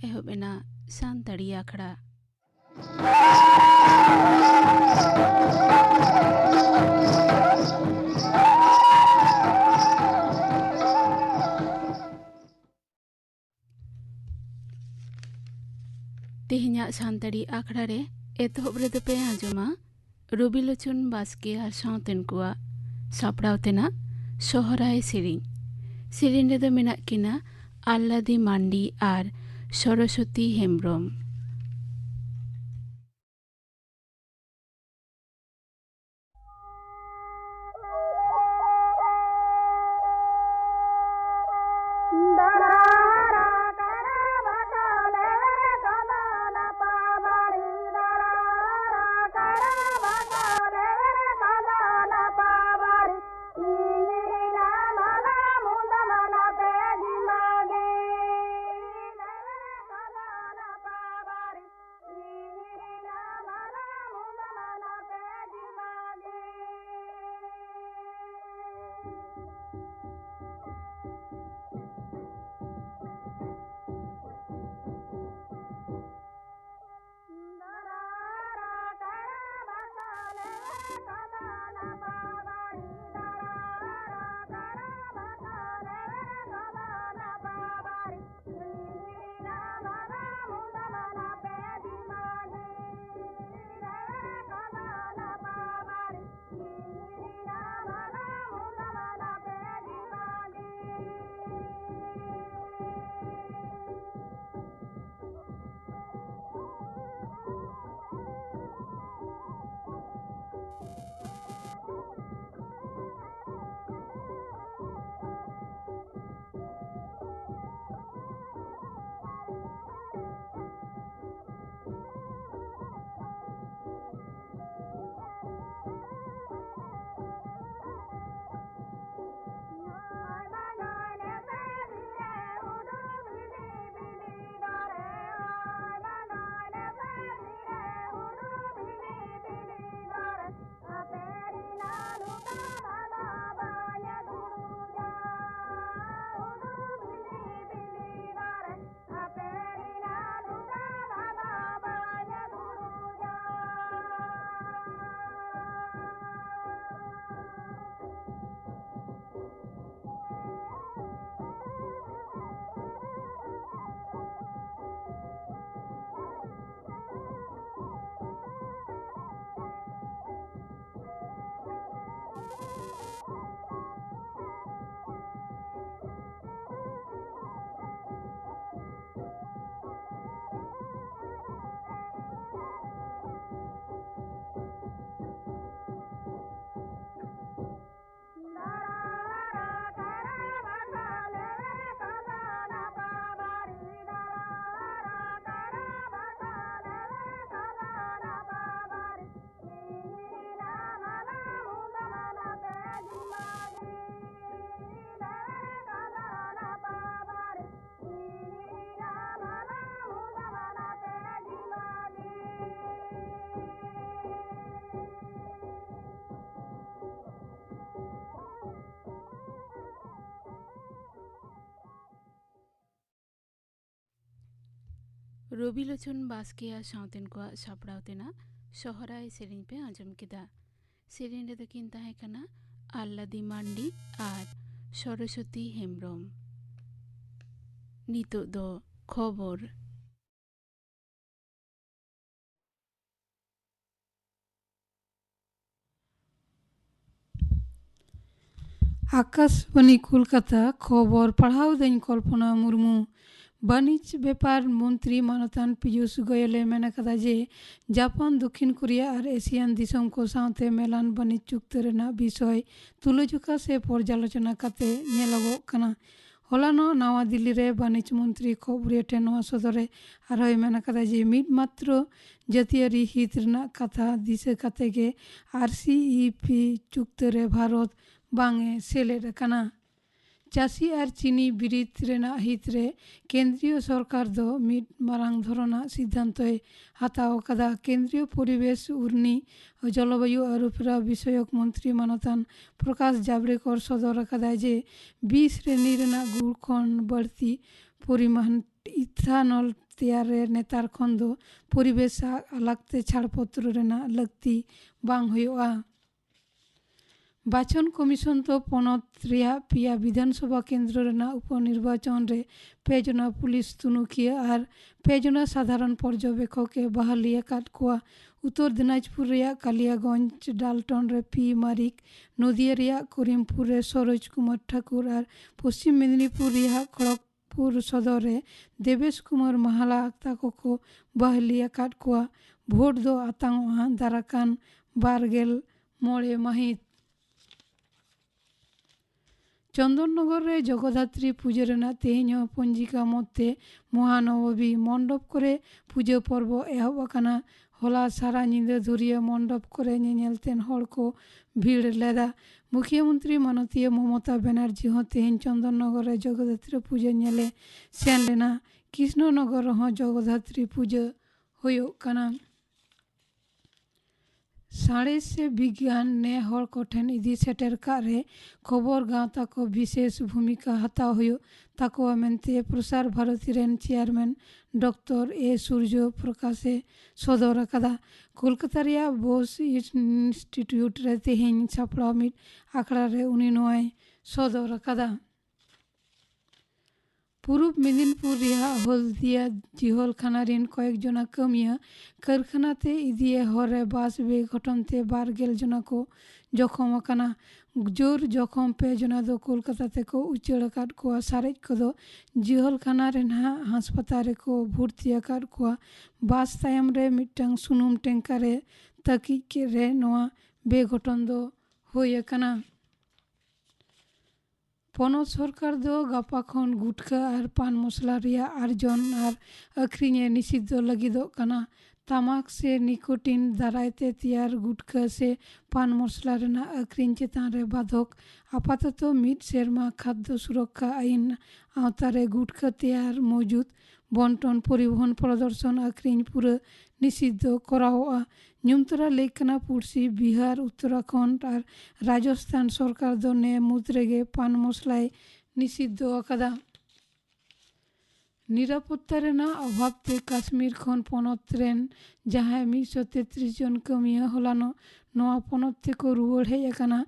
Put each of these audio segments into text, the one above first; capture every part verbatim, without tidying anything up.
ᱮᱦᱚᱵ ᱮᱱᱟ ᱥᱟᱱᱛᱟᱲᱤ ᱟᱠᱷᱲᱟ᱾ ᱛᱮᱦᱮᱧᱟᱜ ᱥᱟᱱᱛᱟᱲᱤ ᱟᱠᱷᱲᱟ ᱨᱮ ᱮᱛᱚᱦᱚᱵ ᱨᱮᱫᱚ ᱯᱮ ᱟᱸᱡᱚᱢᱟ ᱨᱚᱵᱤᱞᱳᱪᱚᱱ ᱵᱟᱥᱠᱮ ᱟᱨ ᱥᱟᱶᱛᱮᱱ ᱠᱚᱣᱟᱜ ᱥᱟᱯᱲᱟᱣ ᱛᱮᱱᱟᱜ ᱥᱚᱦᱨᱟᱭ ᱥᱮᱨᱮᱧ᱾ ᱥᱮᱨᱮᱧ ᱨᱮᱫᱚ ᱢᱮᱱᱟᱜ ᱠᱤᱱᱟ ᱟᱞᱞᱟᱫᱤ ᱢᱟᱱᱰᱤ ᱟᱨ ᱥᱚᱨᱚᱥᱚᱛᱤ ᱦᱮᱢᱵᱽᱨᱚᱢ᱾ ᱨᱚᱵᱤᱞᱳᱪᱚᱱ ᱵᱟᱥᱠᱮᱭᱟᱜ ᱥᱟᱶᱛᱮᱱ ᱠᱚᱣᱟᱜ ᱥᱟᱯᱲᱟᱣ ᱛᱮᱱᱟᱜ ᱥᱚᱦᱨᱟᱭ ᱥᱮᱨᱮᱧ ᱯᱮ ᱟᱸᱡᱚᱢ ᱠᱮᱫᱟ᱾ ᱥᱮᱨᱮᱧ ᱨᱮᱫᱚ ᱠᱤᱱ ᱛᱟᱦᱮᱸ ᱠᱟᱱᱟ ᱟᱞᱞᱟᱫᱤ ᱢᱟᱱᱰᱤ ᱟᱨ ᱥᱚᱨᱚᱥᱚᱛᱤ ᱦᱮᱢᱵᱨᱚᱢ᱾ ᱱᱤᱛᱚᱜ ᱫᱚ ᱠᱷᱚᱵᱚᱨ᱾ ᱟᱠᱟᱥᱵᱟᱱᱤ ᱠᱳᱞᱠᱟᱛᱟ, ᱠᱷᱚᱵᱚᱨ ᱯᱟᱲᱦᱟᱣ ᱫᱟᱹᱧ ᱠᱚᱞᱯᱚᱱᱟ ᱢᱩᱨᱢᱩ᱾ ᱵᱟᱹᱱᱤᱡᱽ ᱵᱮᱯᱟᱨ ᱢᱚᱱᱛᱨᱤ ᱢᱟᱱᱚᱛᱟᱱ ᱯᱤᱭᱩᱥ ᱜᱳᱭᱮᱞᱮ ᱢᱮᱱ ᱟᱠᱟᱫᱟ ᱡᱮ ᱡᱟᱯᱟᱱ, ᱫᱚᱠᱠᱷᱤᱱ ᱠᱳᱨᱤᱭᱟ ᱟᱨ ᱮᱥᱤᱭᱟᱱ ᱫᱤᱥᱚᱢ ᱠᱚ ᱥᱟᱶᱛᱮ ᱢᱮᱞᱟᱱ ᱵᱟᱹᱱᱤᱡᱽ ᱪᱩᱠᱛᱟᱹ ᱨᱮᱱᱟᱜ ᱵᱤᱥᱚᱭ ᱛᱩᱞᱟᱹᱡᱚᱠᱷᱟ ᱥᱮ ᱯᱚᱨᱡᱟᱞᱳᱪᱚᱱᱟ ᱠᱟᱛᱮ ᱧᱮᱞᱚᱜᱚᱜ ᱠᱟᱱᱟ᱾ ᱦᱚᱞᱟᱱᱚᱜ ᱱᱟᱣᱟ ᱫᱤᱞᱞᱤ ᱨᱮ ᱵᱟᱹᱱᱤᱡᱽ ᱢᱚᱱᱛᱨᱤ ᱠᱷᱚᱵᱚᱨᱤᱭᱟᱹ ᱴᱷᱮᱱ ᱱᱚᱣᱟ ᱥᱚᱫᱚᱨ ᱨᱮ ᱟᱨᱦᱚᱸᱭ ᱢᱮᱱ ᱟᱠᱟᱫᱟ ᱡᱮ ᱢᱤᱫ ᱢᱟᱛᱨᱚ ᱡᱟᱹᱛᱤᱭᱟᱹᱨᱤ ᱦᱤᱛ ᱨᱮᱱᱟᱜ ᱠᱟᱛᱷᱟ ᱫᱤᱥᱟᱹ ᱠᱟᱛᱮ ᱜᱮ ᱟᱨ ᱥᱤ ᱤ ᱯᱤ ᱪᱩᱠᱛᱟᱹ ᱨᱮ ᱵᱷᱟᱨᱚᱛ ᱵᱟᱝ ᱮ ᱥᱮᱞᱮᱫ ᱟᱠᱟᱱᱟ᱾ ᱪᱟᱹᱥᱤ ᱟᱨ ᱪᱤᱱᱤ ᱵᱤᱨᱤᱫ ᱨᱮᱱᱟᱜ ᱦᱤᱛ ᱨᱮ ᱠᱮᱱᱫᱨᱤᱭᱚ ᱥᱚᱨᱠᱟᱨ ᱫᱚ ᱢᱤᱫ ᱢᱟᱨᱟᱝ ᱫᱷᱚᱨᱚᱱᱟᱜ ᱥᱤᱫᱽᱫᱷᱟᱱᱛᱚᱭ ᱦᱟᱛᱟᱣ ᱟᱠᱟᱫᱟ᱾ ᱠᱮᱱᱫᱨᱤᱭᱚ ᱯᱚᱨᱤᱵᱮᱥ, ᱩᱨᱱᱤ ᱚ ᱡᱚᱞᱚᱵᱟᱭᱩ ᱟᱹᱨᱩᱯᱷᱮᱨᱟᱣ ᱵᱤᱥᱚᱭᱚᱠ ᱢᱚᱱᱛᱨᱤ ᱢᱟᱱᱚᱛᱟᱱ ᱯᱨᱚᱠᱟᱥ ᱡᱟᱵᱲᱮᱠᱚᱨ ᱥᱚᱫᱚᱨ ᱟᱠᱟᱫᱟᱭ ᱡᱮ ᱵᱤ ᱥᱨᱮᱱᱤ ᱨᱮᱱᱟᱜ ᱜᱩᱲ ᱠᱷᱚᱱ ᱵᱟᱹᱲᱛᱤ ᱯᱚᱨᱤᱢᱟᱱ ᱤᱛᱷᱟᱱᱚᱞ ᱛᱮᱭᱟᱨ ᱨᱮ ᱱᱮᱛᱟᱨ ᱠᱷᱚᱱ ᱫᱚ ᱯᱚᱨᱤᱵᱮᱥ ᱟᱜ ᱟᱞᱟᱜᱽ ᱛᱮ ᱪᱷᱟᱲᱯᱚᱛᱨᱚ ᱨᱮᱱᱟᱜ ᱞᱟᱹᱠᱛᱤ ᱵᱟᱝ ᱦᱩᱭᱩᱜᱼᱟ᱾ ᱵᱟᱪᱷᱚᱱ ᱠᱚᱢᱤᱥᱚᱱ ᱫᱚ ᱯᱚᱱᱚᱛ ᱨᱮᱭᱟᱜ ᱯᱮᱭᱟ ᱵᱤᱫᱷᱟᱱ ᱥᱚᱵᱷᱟ ᱠᱮᱱᱫᱨᱚ ᱨᱮᱱᱟᱜ ᱩᱯᱚ ᱱᱤᱨᱵᱟᱪᱚᱱ ᱨᱮ ᱯᱮ ᱡᱚᱱᱟ ᱯᱩᱞᱤᱥ ᱛᱩᱱᱩᱠᱷᱤᱭᱟᱹ ᱟᱨ ᱯᱮ ᱡᱚᱱᱟ ᱥᱟᱫᱷᱟᱨᱚᱱ ᱯᱚᱨᱡᱚᱵᱮᱠᱷᱚᱠ ᱮ ᱵᱟᱦᱟᱞᱤ ᱟᱠᱟᱫ ᱠᱚᱣᱟ᱾ ᱩᱛᱛᱚᱨ ᱫᱤᱱᱟᱡᱽᱯᱩᱨ ᱨᱮᱭᱟᱜ ᱠᱟᱞᱤᱭᱟᱜᱚᱸᱡᱽ ᱰᱟᱞᱴᱚᱱ ᱨᱮ ᱯᱤ ᱢᱟᱨᱤᱠ, ᱱᱚᱫᱤᱭᱟ ᱨᱮᱭᱟᱜ ᱠᱚᱨᱤᱢᱯᱩᱨ ᱨᱮ ᱥᱚᱨᱳᱡᱽ ᱠᱩᱢᱟᱨ ᱴᱷᱟᱠᱩᱨ ᱟᱨ ᱯᱚᱥᱪᱤᱢ ᱢᱮᱫᱤᱱᱤᱯᱩᱨ ᱨᱮᱭᱟᱜ ᱠᱷᱚᱲᱚᱜᱽᱯᱩᱨ ᱥᱚᱫᱚᱨ ᱨᱮ ᱫᱮᱵᱮᱥ ᱠᱩᱢᱟᱨ ᱢᱟᱦᱟᱞᱟ ᱟᱠᱛᱟ ᱠᱚᱠᱚ ᱵᱟᱦᱟᱞᱤ ᱟᱠᱟᱫ ᱠᱚᱣᱟ᱾ ᱵᱷᱳᱴ ᱫᱚ ᱟᱛᱟᱝᱚᱜᱼᱟ ᱫᱟᱨᱟᱠᱟᱱ ᱵᱟᱨ ᱜᱮᱞ ᱢᱚᱬᱮ ᱢᱟᱹᱦᱤᱛ᱾ ᱪᱚᱱᱫᱚᱱᱱᱚᱜᱚᱨ ᱨᱮ ᱡᱚᱜᱚᱫᱷᱟᱛᱨᱤ ᱯᱩᱡᱟᱹ ᱨᱮᱱᱟᱜ ᱛᱮᱦᱮᱧ ᱦᱚᱸ ᱯᱚᱧᱡᱤᱠᱟ ᱢᱚᱛ ᱛᱮ ᱢᱚᱦᱟᱱᱚᱵᱚᱢᱤ ᱢᱚᱱᱰᱚᱯ ᱠᱚᱨᱮ ᱯᱩᱡᱟᱹ ᱯᱚᱨᱵᱚ ᱮᱦᱚᱵ ᱟᱠᱟᱱᱟ᱾ ᱦᱚᱞᱟ ᱥᱟᱨᱟ ᱧᱤᱫᱟᱹ ᱫᱷᱩᱨᱤᱭᱟᱹ ᱢᱚᱱᱰᱚᱯ ᱠᱚᱨᱮ ᱧᱮᱧᱮᱞ ᱛᱮᱱ ᱦᱚᱲ ᱠᱚ ᱵᱷᱤᱲ ᱞᱮᱫᱟ᱾ ᱢᱩᱠᱷᱤᱭᱟᱹ ᱢᱚᱱᱛᱨᱤ ᱢᱟᱱᱚᱛᱤᱭᱟᱹ ᱢᱚᱢᱚᱛᱟ ᱵᱮᱱᱟᱨᱡᱤ ᱦᱚᱸ ᱛᱮᱦᱮᱧ ᱪᱚᱱᱫᱚᱱᱱᱚᱜᱚᱨ ᱨᱮ ᱡᱚᱜᱚᱫᱷᱟᱛᱨᱤ ᱯᱩᱡᱟᱹ ᱧᱮᱞᱮ ᱥᱮᱱ ᱞᱮᱱᱟ᱾ ᱠᱨᱤᱥᱱᱚᱱᱚᱜᱚᱨ ᱨᱮᱦᱚᱸ ᱡᱚᱜᱚᱫᱷᱟᱛᱨᱤ ᱯᱩᱡᱟᱹ ᱦᱩᱭᱩᱜ ᱠᱟᱱᱟ᱾ ᱥᱟᱬᱮᱥ ᱥᱮ ᱵᱤᱜᱽᱜᱟᱱ ᱱᱮ ᱦᱚᱲ ᱠᱚᱴᱷᱮᱱ ᱤᱫᱤ ᱥᱮᱴᱮᱨ ᱠᱟᱜ ᱨᱮ ᱠᱷᱚᱵᱚᱨ ᱜᱟᱶᱛᱟ ᱠᱚ ᱵᱤᱥᱮᱥ ᱵᱷᱩᱢᱤᱠᱟ ᱦᱟᱛᱟᱣ ᱦᱩᱭᱩᱜ ᱛᱟᱠᱚᱣᱟ ᱢᱮᱱᱛᱮ ᱯᱨᱚᱥᱟᱨ ᱵᱷᱟᱨᱚᱛᱤ ᱨᱮᱱ ᱪᱮᱭᱟᱨᱢᱮᱱ ᱰᱚᱠᱴᱚᱨ ᱮ ᱥᱩᱨᱡᱚ ᱯᱨᱚᱠᱟᱥ ᱮ ᱥᱚᱫᱚᱨ ᱟᱠᱟᱫᱟ᱾ ᱠᱳᱞᱠᱟᱛᱟ ᱨᱮᱭᱟᱜ ᱵᱳᱥ ᱤᱱᱥᱴᱤᱴᱤᱭᱩᱴ ᱨᱮ ᱛᱮᱦᱮᱧ ᱥᱟᱯᱲᱟᱣ ᱢᱤᱫ ᱟᱠᱷᱲᱟ ᱨᱮ ᱩᱱᱤ ᱱᱚᱣᱟᱭ ᱥᱚᱫᱚᱨ ᱟᱠᱟᱫᱟ᱾ ᱯᱩᱨᱩᱵ ᱢᱮᱫᱤᱱᱯᱩᱨ ᱨᱮᱭᱟᱜ ᱦᱚᱞᱫᱤᱭᱟ ᱡᱤᱦᱚᱞ ᱠᱷᱟᱱᱟ ᱨᱮᱱ ᱠᱚᱭᱮᱠ ᱡᱚᱱᱟ ᱠᱟᱹᱢᱤᱭᱟᱹ ᱠᱟᱹᱨᱠᱷᱟᱱᱟ ᱛᱮ ᱤᱫᱤᱭᱮ ᱦᱚᱨ ᱨᱮ ᱵᱟᱥ ᱵᱮᱜᱷᱚᱴᱚᱱ ᱛᱮ ᱵᱟᱨ ᱜᱮᱞ ᱡᱚᱱᱟ ᱠᱚ ᱡᱚᱠᱷᱚᱢ ᱟᱠᱟᱱᱟ᱾ ᱡᱳᱨ ᱡᱚᱠᱷᱚᱢ ᱯᱮ ᱡᱚᱱᱟ ᱫᱚ ᱠᱳᱞᱠᱟᱛᱟ ᱛᱮᱠᱚ ᱩᱪᱟᱹᱲ ᱟᱠᱟᱫ ᱠᱚᱣᱟ᱾ ᱥᱟᱨᱮᱡ ᱠᱚᱫᱚ ᱡᱤᱦᱚᱞ ᱠᱷᱟᱱᱟ ᱨᱮᱱᱟᱜ ᱦᱟᱥᱯᱟᱛᱟᱞ ᱨᱮᱠᱚ ᱵᱷᱚᱨᱛᱤ ᱟᱠᱟᱫ ᱠᱚᱣᱟ᱾ ᱵᱟᱥ ᱛᱟᱭᱚᱢ ᱨᱮ ᱢᱤᱫᱴᱟᱝ ᱥᱩᱱᱩᱢ ᱴᱮᱝᱠᱟᱨ ᱮ ᱛᱟᱹᱠᱤᱡ ᱠᱮᱫ ᱨᱮ ᱱᱚᱣᱟ ᱵᱮᱜᱷᱚᱴᱚᱱ ᱫᱚ ᱦᱩᱭ ᱟᱠᱟᱱᱟ᱾ ᱯᱚᱱᱚᱛ ᱥᱚᱨᱠᱟᱨ ᱫᱚ ᱜᱟᱯᱟ ᱠᱷᱚᱱ ᱜᱩᱴᱠᱷᱟᱹ ᱟᱨ ᱯᱟᱱ ᱢᱚᱥᱞᱟ ᱨᱮᱭᱟᱜ ᱟᱨᱡᱚᱱ ᱟᱨ ᱟᱹᱠᱷᱨᱤᱧ ᱮ ᱱᱤᱥᱤᱫᱷ ᱞᱟᱹᱜᱤᱫᱚᱜ ᱠᱟᱱᱟ᱾ ᱛᱟᱢᱟᱠ ᱥᱮ ᱱᱤᱠᱳᱴᱤᱱ ᱫᱟᱨᱟᱭ ᱛᱮ ᱛᱮᱭᱟᱨ ᱜᱩᱴᱠᱷᱟᱹ ᱥᱮ ᱯᱟᱱ ᱢᱚᱥᱞᱟ ᱨᱮᱱᱟᱜ ᱟᱹᱠᱷᱨᱤᱧ ᱪᱮᱛᱟᱱ ᱨᱮ ᱵᱟᱫᱷᱚᱠ᱾ ᱟᱯᱟᱛᱚᱛᱚ ᱢᱤᱫ ᱥᱮᱨᱢᱟ ᱠᱷᱟᱫᱽᱫᱚ ᱥᱩᱨᱚᱠᱠᱷᱟ ᱟᱹᱭᱤᱱ ᱟᱣᱛᱟ ᱨᱮ ᱜᱩᱴᱠᱷᱟᱹ ᱛᱮᱭᱟᱨ, ᱢᱚᱡᱩᱫ, ᱵᱚᱱᱴᱚᱱ, ᱯᱚᱨᱤᱵᱚᱦᱚᱱ, ᱯᱨᱚᱫᱚᱨᱥᱚᱱ, ᱟᱹᱠᱷᱨᱤᱧ ᱯᱩᱨᱟᱹ ᱱᱤᱥᱤᱫᱷ ᱠᱚᱨᱟᱣᱚᱜᱼᱟ᱾ ᱧᱩᱢ ᱛᱚᱨᱟ ᱞᱟᱹᱭ ᱠᱟᱱᱟ, ᱯᱩᱲᱥᱤ ᱵᱤᱦᱟᱨ, ᱩᱛᱛᱚᱨᱟᱠᱷᱚᱸᱰ ᱟᱨ ᱨᱟᱡᱚᱥᱛᱷᱟᱱ ᱥᱚᱨᱠᱟᱨ ᱫᱚ ᱱᱮ ᱢᱩᱫᱽ ᱨᱮᱜᱮ ᱯᱟᱱ ᱢᱚᱥᱞᱟᱭ ᱱᱤᱥᱤᱫᱷ ᱟᱠᱟᱫᱟ᱾ ᱱᱤᱨᱟᱯᱚᱛᱛᱟ ᱨᱮᱱᱟᱜ ᱚᱵᱷᱟᱵ ᱛᱮ ᱠᱟᱥᱢᱤᱨ ᱠᱷᱚᱱ ᱯᱚᱱᱚᱛ ᱨᱮᱱ ᱡᱟᱦᱟᱸᱭ ᱢᱤᱫ ᱥᱚ ᱛᱮᱛᱨᱤᱥ ᱡᱚᱱ ᱠᱟᱹᱢᱤᱭᱟᱹ ᱦᱚᱞᱟᱱᱚᱜ ᱱᱚᱣᱟ ᱯᱚᱱᱚᱛ ᱛᱮᱠᱚ ᱨᱩᱣᱟᱹᱲ ᱦᱮᱡ ᱟᱠᱟᱱᱟ,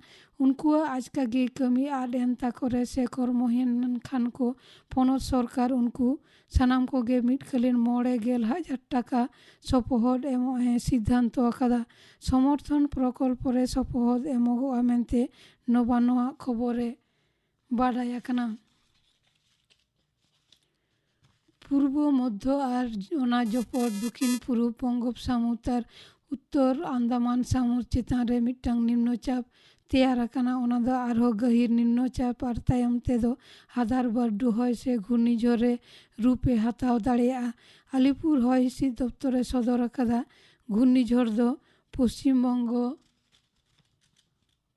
ᱩᱱᱠᱩᱣᱟᱜ ᱟᱪᱠᱟ ᱜᱮ ᱠᱟᱹᱢᱤ ᱟᱫ ᱮᱱ ᱛᱟᱠᱚ ᱨᱮ ᱥᱮ ᱠᱚᱨᱢᱚᱦᱤᱱ ᱮᱱ ᱠᱷᱟᱱ ᱠᱚ, ᱯᱚᱱᱚᱛ ᱥᱚᱨᱠᱟᱨ ᱩᱱᱠᱩ ᱥᱟᱱᱟᱢ ᱠᱚᱜᱮ ᱢᱤᱫ ᱠᱟᱹᱞᱤᱱ ᱢᱚᱬᱮ ᱜᱮᱞ ᱦᱟᱡᱟᱨ ᱴᱟᱠᱟ ᱥᱚᱯᱚᱦᱚᱫ ᱮᱢᱚᱜ ᱮ ᱥᱤᱫᱷᱟᱱᱛᱚ ᱟᱠᱟᱫᱟ᱾ ᱥᱚᱢᱚᱨᱛᱷᱚᱱ ᱯᱨᱚᱠᱚᱞᱯᱚ ᱨᱮ ᱥᱚᱯᱚᱦᱚᱫ ᱮᱢᱚᱜᱚᱜᱼᱟ ᱢᱮᱱᱛᱮ ᱱᱚᱵᱟᱱᱚ ᱟᱜ ᱠᱷᱚᱵᱚᱨ ᱮ ᱵᱟᱰᱟᱭ ᱟᱠᱟᱱᱟ᱾ ᱯᱩᱨᱵᱚ ᱢᱚᱫᱽᱫᱷᱚ ᱟᱨ ᱚᱱᱟ ᱡᱚᱯᱚᱲ ᱫᱚᱠᱷᱤᱱ ᱯᱩᱨᱩᱵ ᱵᱚᱝᱜᱳᱯ ᱥᱟᱹᱢᱩᱫ ᱟᱨ ᱩᱛᱛᱚᱨ ᱟᱱᱫᱟᱢᱟᱱ ᱥᱟᱹᱢᱩᱫ ᱪᱮᱛᱟᱱ ᱨᱮ ᱢᱤᱫᱴᱟᱝ ᱱᱤᱢᱱᱚ ᱪᱟᱯ ᱛᱮᱭᱟᱨ ᱟᱠᱟᱱᱟ᱾ ᱚᱱᱟ ᱫᱚ ᱟᱨᱦᱚᱸ ᱜᱟᱹᱦᱤᱨ ᱱᱤᱢᱱᱚ ᱪᱟᱯ ᱟᱨ ᱛᱟᱭᱚᱢ ᱛᱮᱫᱚ ᱦᱟᱫᱟᱨ ᱵᱟᱹᱨᱰᱩ ᱦᱚᱭ ᱥᱮ ᱜᱷᱩᱨᱱᱤᱡᱷᱚᱲ ᱨᱮ ᱨᱩᱯ ᱮ ᱦᱟᱛᱟᱣ ᱫᱟᱲᱮᱭᱟᱜᱼᱟ᱾ ᱟᱞᱤᱯᱩᱨ ᱦᱚᱭ ᱦᱤᱸᱥᱤᱫ ᱫᱚᱯᱛᱚᱨ ᱮ ᱥᱚᱫᱚᱨ ᱟᱠᱟᱫᱟ, ᱜᱷᱩᱨᱱᱤᱡᱷᱚᱲ ᱫᱚ ᱯᱚᱥᱪᱤᱢ ᱵᱚᱝᱜᱚ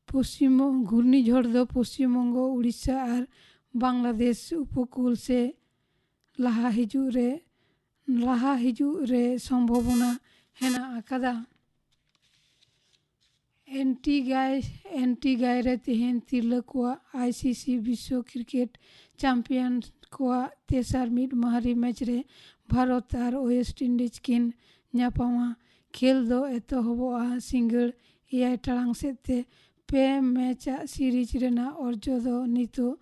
ᱯᱚᱥᱪᱤᱢ ᱵᱚᱝ-, ᱜᱷᱩᱨᱱᱤᱡᱷᱚᱲ ᱫᱚ ᱯᱚᱥᱪᱤᱢ ᱵᱚᱝᱜᱚ, ᱩᱲᱤᱥᱥᱟ ᱟᱨ ᱵᱟᱝᱞᱟᱫᱮᱥ ᱩᱯᱚᱠᱩᱞ ᱥᱮ ᱞᱟᱦᱟ ᱦᱤᱡᱩᱜ ᱨᱮ, ᱞᱟᱦᱟ ᱦᱤᱡᱩᱜ ᱨᱮ ᱥᱚᱢᱵᱷᱚᱵᱚᱱᱟ ᱦᱮᱱᱟᱜ ᱟᱠᱟᱫᱟ᱾ ᱮᱱᱴᱤᱜᱟᱭ ᱮᱱᱴᱤᱜᱟᱭ ᱨᱮ ᱛᱮᱦᱮᱧ ᱛᱤᱨᱞᱟᱹ ᱠᱚᱣᱟᱜ ᱟᱭᱥᱤᱥᱤ ᱵᱤᱥᱥᱚ ᱠᱨᱤᱠᱮᱴ ᱪᱟᱢᱯᱤᱭᱟᱱ ᱠᱚᱣᱟᱜ ᱛᱮᱥᱟᱨ ᱢᱤᱫ ᱢᱟᱦᱟᱨᱤ ᱢᱮᱪ ᱨᱮ ᱵᱷᱟᱨᱚᱛ ᱟᱨ ᱳᱭᱮᱥᱴ ᱤᱱᱰᱤᱡᱽ ᱠᱤᱱ ᱧᱟᱯᱟᱢᱟ᱾ ᱠᱷᱮᱞ ᱫᱚ ᱮᱛᱚᱦᱚᱵᱚᱜᱼᱟ ᱥᱤᱸᱜᱟᱹᱲ ᱮᱭᱟᱭ ᱴᱟᱲᱟᱝ ᱥᱮᱫ ᱛᱮ᱾ ᱯᱮ ᱢᱮᱪ ᱟᱜ ᱥᱤᱨᱤᱡᱽ ᱨᱮᱱᱟᱜ ᱚᱨᱡᱚ ᱫᱚ ᱱᱤᱛᱚᱜ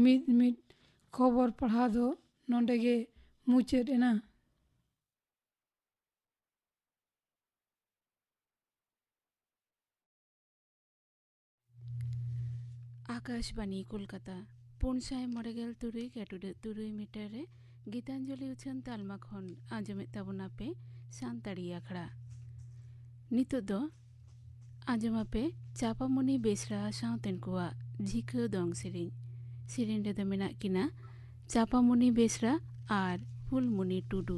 ᱢᱤᱫ ᱢᱤᱫ ᱠᱷᱚᱵᱚᱨ ᱯᱟᱲᱦᱟᱣ ᱫᱚ ᱱᱚᱰᱮ ᱜᱮ ᱢᱩᱪᱟᱹᱫ ᱮᱱᱟ᱾ ᱟᱠᱟᱥᱵᱟᱱᱤ ᱠᱳᱞᱠᱟᱛᱟ, ᱯᱩᱱ ᱥᱟᱭ ᱢᱚᱬᱮ ᱜᱮᱞ ᱛᱩᱨᱩᱭ ᱜᱮᱴᱩᱰᱟᱹᱜ ᱛᱩᱨᱩᱭ ᱢᱤᱴᱟᱨ ᱨᱮ ᱜᱤᱛᱟᱧᱡᱚᱞᱤ ᱩᱪᱷᱟᱹᱱ ᱛᱟᱞᱢᱟ ᱠᱷᱚᱱ ᱟᱸᱡᱚᱢᱮᱫ ᱛᱟᱵᱚᱱᱟᱯᱮ ᱥᱟᱱᱛᱟᱲᱤ ᱟᱠᱷᱲᱟ᱾ ᱱᱤᱛᱚᱜ ᱫᱚ ᱟᱸᱡᱚᱢᱟᱯᱮ ᱪᱟᱯᱟᱢᱩᱱᱤ ᱵᱮᱥᱨᱟ ᱥᱟᱶᱛᱮᱱ ᱠᱚᱣᱟᱜ ᱡᱷᱤᱠᱟᱹ ᱫᱚᱝ ᱥᱮᱨᱮᱧ᱾ ᱥᱮᱨᱮᱧ ᱨᱮᱫᱚ ᱢᱮᱱᱟᱜ ᱠᱤᱱᱟ ᱪᱟᱯᱟᱢᱩᱱᱤ ᱵᱮᱥᱨᱟ ᱟᱨ ᱯᱷᱩᱞᱢᱩᱱᱤ ᱴᱩᱰᱩ᱾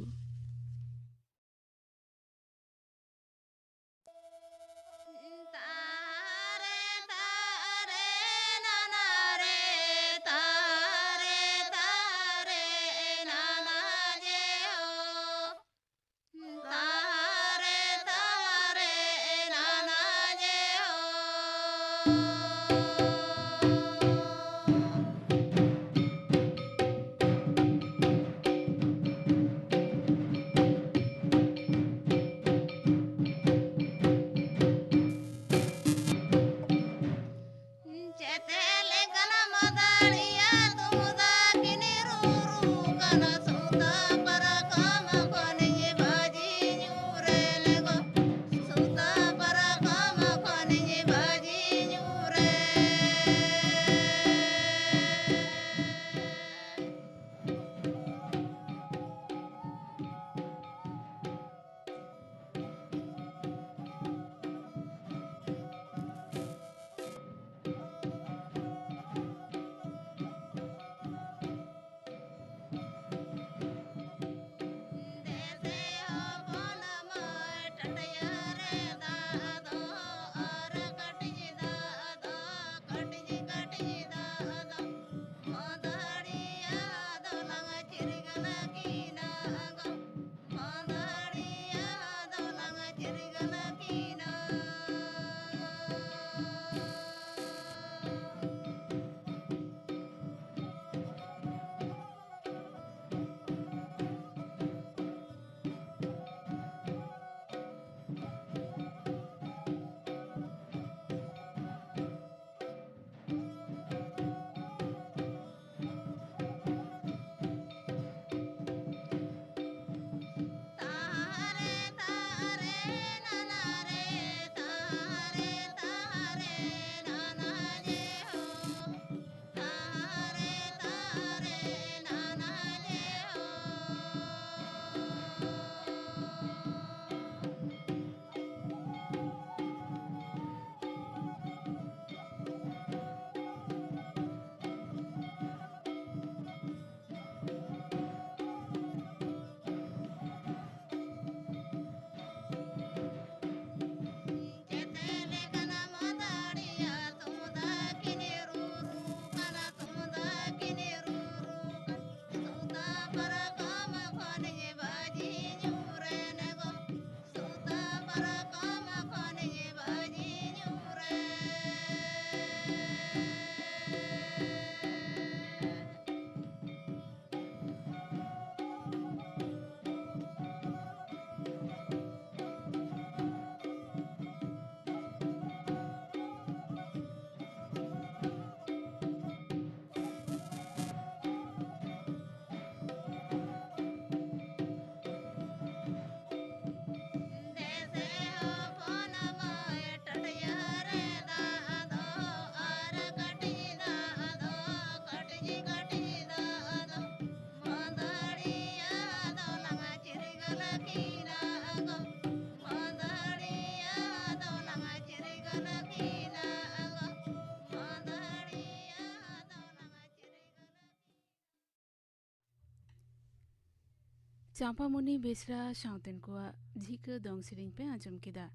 ᱪᱟᱢᱯᱟᱢᱚᱱᱤ ᱵᱮᱥᱨᱟ ᱥᱟᱶᱛᱮᱱ ᱠᱚᱣᱟᱜ ᱡᱷᱤᱠᱟᱹ ᱫᱚᱝ ᱥᱮᱨᱮᱧ ᱯᱮ ᱟᱸᱡᱚᱢ ᱠᱮᱫᱟ᱾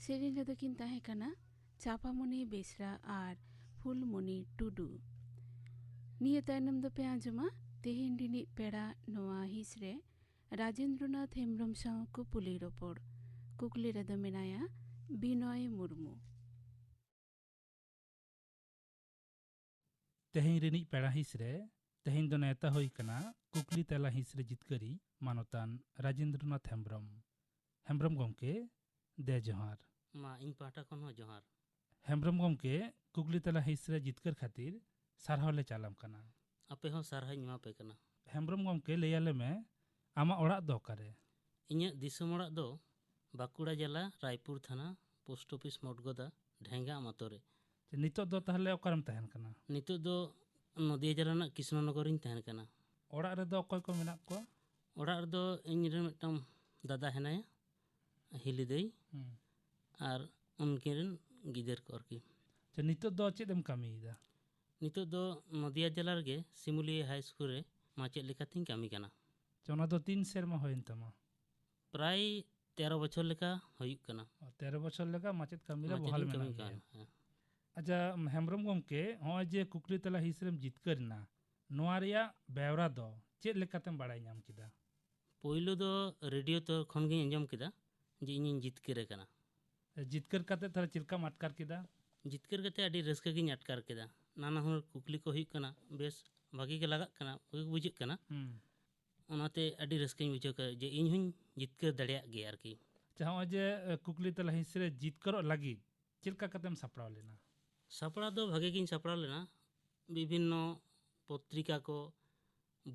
ᱥᱮᱨᱮᱧ ᱨᱮᱫᱚ ᱠᱤᱱ ᱛᱟᱦᱮᱸ ᱠᱟᱱᱟ ᱪᱟᱢᱯᱟᱢᱚᱱᱤ ᱵᱮᱥᱨᱟ ᱟᱨ ᱯᱷᱩᱞᱢᱚᱱᱤ ᱴᱩᱰᱩ᱾ ᱱᱤᱭᱟᱹ ᱛᱟᱭᱱᱚᱢ ᱫᱚᱯᱮ ᱟᱸᱡᱚᱢᱟ ᱛᱮᱦᱮᱧ ᱨᱤᱱᱤᱡ ᱯᱮᱲᱟ ᱱᱚᱣᱟ ᱦᱤᱸᱥ ᱨᱮ ᱨᱟᱡᱮᱱᱫᱨᱚᱱᱟᱛᱷ ᱦᱮᱢᱵᱽᱨᱚᱢ ᱥᱟᱶ ᱠᱩᱯᱩᱞᱤ ᱨᱚᱯᱚᱲ᱾ ᱠᱩᱠᱞᱤ ᱨᱮᱫᱚ ᱢᱮᱱᱟᱭᱟ ᱵᱤᱱᱚᱭ ᱢᱩᱨᱢᱩ᱾ ᱛᱮᱦᱮᱧ ᱨᱤᱱᱤᱡ ᱯᱮᱲᱟ ᱦᱤᱸᱥ ᱨᱮ ᱛᱮᱦᱮᱧ ᱫᱚ ᱱᱮᱣᱛᱟ ᱦᱩᱭ ᱠᱟᱱᱟ ᱠᱩᱠᱞᱤ ᱛᱮᱞᱟ ᱦᱤᱸᱥ ᱨᱮ ᱡᱤᱛᱠᱟᱹᱨᱤᱡ ᱢᱟᱱᱚᱛᱟᱱ ᱨᱟᱡᱮᱱᱫᱨᱚᱱᱟᱛᱷ ᱦᱮᱢᱵᱽᱨᱚᱢ᱾ ᱦᱮᱢᱵᱽᱨᱚᱢ ᱜᱚᱢᱠᱮ, ᱫᱮ ᱡᱚᱦᱟᱨ᱾ ᱢᱟ, ᱤᱧ ᱯᱟᱦᱴᱟ ᱠᱷᱚᱱ ᱦᱚᱸ ᱡᱚᱦᱟᱨ᱾ ᱦᱮᱢᱵᱽᱨᱚᱢ ᱜᱚᱢᱠᱮ, ᱠᱩᱠᱞᱤ ᱛᱮᱞᱟ ᱦᱤᱸᱥ ᱨᱮ ᱡᱤᱛᱠᱟᱹᱨ ᱠᱷᱟᱹᱛᱤᱨ ᱥᱟᱨᱦᱟᱣ ᱞᱮ ᱪᱟᱞᱟᱢ ᱠᱟᱱᱟ᱾ ᱟᱯᱮ ᱦᱚᱸ ᱥᱟᱨᱦᱟᱣ ᱤᱧ ᱮᱢᱟ ᱯᱮ ᱠᱟᱱᱟ᱾ ᱦᱮᱢᱵᱽᱨᱚᱢ ᱜᱚᱢᱠᱮ, ᱞᱟᱹᱭ ᱟᱞᱮ ᱢᱮ, ᱟᱢᱟᱜ ᱚᱲᱟᱜ ᱫᱚ ᱚᱠᱟᱨᱮ? ᱤᱧᱟᱹᱜ ᱫᱤᱥᱚᱢ ᱚᱲᱟᱜ ᱫᱚ ᱵᱟᱸᱠᱩᱲᱟ ᱡᱮᱞᱟ, ᱨᱟᱭᱯᱩᱨ ᱛᱷᱟᱱᱟ, ᱯᱳᱥᱴ ᱚᱯᱷᱤᱥ ᱢᱚᱴᱜᱚᱫᱟ, ᱰᱷᱮᱸᱜᱟ ᱟᱢᱟᱛᱚ ᱨᱮ᱾ ᱪᱮ, ᱱᱤᱛᱚᱜ ᱫᱚ ᱛᱟᱦᱚᱞᱮ ᱚᱠᱟᱨᱮᱢ ᱛᱟᱦᱮᱱ ᱠᱟᱱᱟ? ᱱᱤᱛᱚᱜ ᱫᱚ ᱱᱚᱫᱤᱭᱟ ᱡᱮᱞᱟ ᱨᱮᱱᱟᱜ ᱠᱨᱤᱥᱱᱚᱱᱚᱜᱚᱨ ᱨᱤᱧ ᱛᱟᱦᱮᱱ ᱠᱟᱱᱟ᱾ ᱚᱲᱟᱜ ᱨᱮᱫᱚ ᱚᱠᱚᱭ ᱠᱚ ᱢᱮᱱᱟᱜ ᱠᱚᱣᱟ? ᱚᱲᱟᱜ ᱨᱮᱫᱚ ᱤᱧ ᱨᱮᱱ ᱢᱤᱫᱴᱟᱝ ᱫᱟᱫᱟ ᱦᱮᱱᱟᱭᱟ, ᱦᱤᱞᱤ ᱫᱟᱹᱭ, ᱦᱩᱸ᱾ ᱟᱨ ᱩᱱᱠᱤᱱ ᱨᱮᱱ ᱜᱤᱫᱟᱹᱨ ᱠᱚ ᱟᱨᱠᱤ᱾ ᱪᱮ, ᱱᱤᱛᱚᱜ ᱫᱚ ᱪᱮᱫ ᱮᱢ ᱠᱟᱹᱢᱤᱭᱮᱫᱟ? ᱱᱤᱛᱚᱜ ᱫᱚ ᱱᱚᱫᱤᱭᱟ ᱡᱮᱞᱟ ᱨᱮᱜᱮ ᱥᱤᱢᱩᱞᱤᱭᱟᱹ ᱦᱟᱭ ᱥᱠᱩᱞ ᱨᱮ ᱢᱟᱪᱮᱫ ᱞᱮᱠᱟᱛᱤᱧ ᱠᱟᱹᱢᱤ ᱠᱟᱱᱟ᱾ ᱪᱮ, ᱚᱱᱟ ᱫᱚ ᱛᱤᱱ ᱥᱮᱨᱢᱟ ᱦᱩᱭᱮᱱ ᱛᱟᱢᱟ? ᱯᱨᱟᱭ ᱛᱮᱨᱚ ᱵᱚᱪᱷᱚᱨ ᱞᱮᱠᱟ ᱦᱩᱭᱩᱜ ᱠᱟᱱᱟ᱾ ᱚ, ᱛᱮᱨᱚ ᱵᱚᱪᱷᱚᱨ ᱞᱮᱠᱟ ᱢᱟᱪᱮᱫ ᱠᱟᱹᱢᱤ ᱨᱮ ᱢᱟᱪᱮᱫ ᱵᱚᱦᱟᱞ ᱤᱧ ᱢᱮᱱᱟᱜ ᱠᱟᱹᱢᱤ ᱢᱮᱭᱟ᱾ ᱠᱟᱱᱟ, ᱦᱮᱸ᱾ ᱟᱪᱪᱷᱟ, ᱦᱮᱢᱵᱽᱨᱚᱢ ᱜᱚᱢᱠᱮ, ᱱᱚᱜᱼᱚᱭ ᱡᱮ ᱠᱩᱠᱞᱤ ᱛᱮᱞᱟ ᱦᱤᱸᱥ ᱨᱮᱢ ᱡᱤᱛᱠᱟᱹᱨ ᱮᱱᱟ, ᱱᱚᱣᱟ ᱨᱮᱭᱟᱜ ᱵᱮᱣᱨᱟ ᱫᱚ ᱪᱮᱫ ᱞᱮᱠᱟᱛᱮᱢ ᱵᱟᱲᱟᱭ ᱧᱟᱢ ᱠᱮᱫᱟ? ᱯᱳᱭᱞᱳ ᱫᱚ ᱨᱮᱰᱤᱭᱳ ᱛᱚ ᱠᱷᱚᱱ ᱜᱤᱧ ᱟᱸᱡᱚᱢ ᱠᱮᱫᱟ ᱡᱮ ᱤᱧᱤᱧ ᱡᱤᱛᱠᱟᱹᱨ ᱟᱠᱟᱱᱟ᱾ ᱡᱤᱛᱠᱟᱹᱨ ᱠᱟᱛᱮ ᱛᱟᱦᱞᱮ ᱪᱮᱫ ᱞᱮᱠᱟᱢ ᱟᱴᱠᱟᱨ ᱠᱮᱫᱟ? ᱡᱤᱛᱠᱟᱹᱨ ᱠᱟᱛᱮ ᱟᱹᱰᱤ ᱨᱟᱹᱥᱠᱟᱹ ᱜᱤᱧ ᱟᱴᱠᱟᱨ ᱠᱮᱫᱟ᱾ ᱱᱟᱱᱟ ᱦᱩᱱᱟᱹᱨ ᱠᱩᱠᱞᱤ ᱠᱚ ᱦᱩᱭᱩᱜ ᱠᱟᱱᱟ, ᱵᱮᱥ ᱵᱷᱟᱜᱤ ᱜᱮ ᱞᱟᱜᱟᱜ ᱠᱟᱱᱟ, ᱵᱷᱟᱜᱤ ᱜᱮ ᱵᱩᱡᱷᱟᱹᱜ ᱠᱟᱱᱟ᱾ ᱦᱩᱸ᱾ ᱚᱱᱟᱛᱮ ᱟᱹᱰᱤ ᱨᱟᱹᱥᱠᱟᱹᱧ ᱵᱩᱡᱷᱟᱹᱣ ᱠᱮᱫᱟ ᱡᱮ ᱤᱧ ᱦᱚᱧ ᱡᱤᱛᱠᱟᱹᱨ ᱫᱟᱲᱮᱭᱟᱜ ᱜᱮᱭᱟ ᱟᱨᱠᱤ᱾ ᱟᱪᱪᱷᱟ, ᱱᱚᱜᱼᱚᱭ ᱡᱮ, ᱮ, ᱠᱩᱠᱞᱤ ᱛᱮᱞᱟ ᱦᱤᱸᱥ ᱨᱮ ᱡᱤᱛᱠᱟᱹᱨᱚᱜ ᱞᱟᱹᱜᱤᱫ ᱪᱮᱫ ᱞᱮᱠᱟ ᱠᱟᱛᱮᱢ ᱥᱟᱯᱲᱟᱣ ᱞᱮᱱᱟ? ᱥᱟᱯᱲᱟᱣ ᱫᱚ ᱵᱷᱟᱜᱮ ᱜᱤᱧ ᱥᱟᱯᱲᱟᱣ ᱞᱮᱱᱟ᱾ ᱵᱤᱵᱷᱤᱱᱱᱚ ᱯᱚᱛᱨᱤᱠᱟ ᱠᱚ,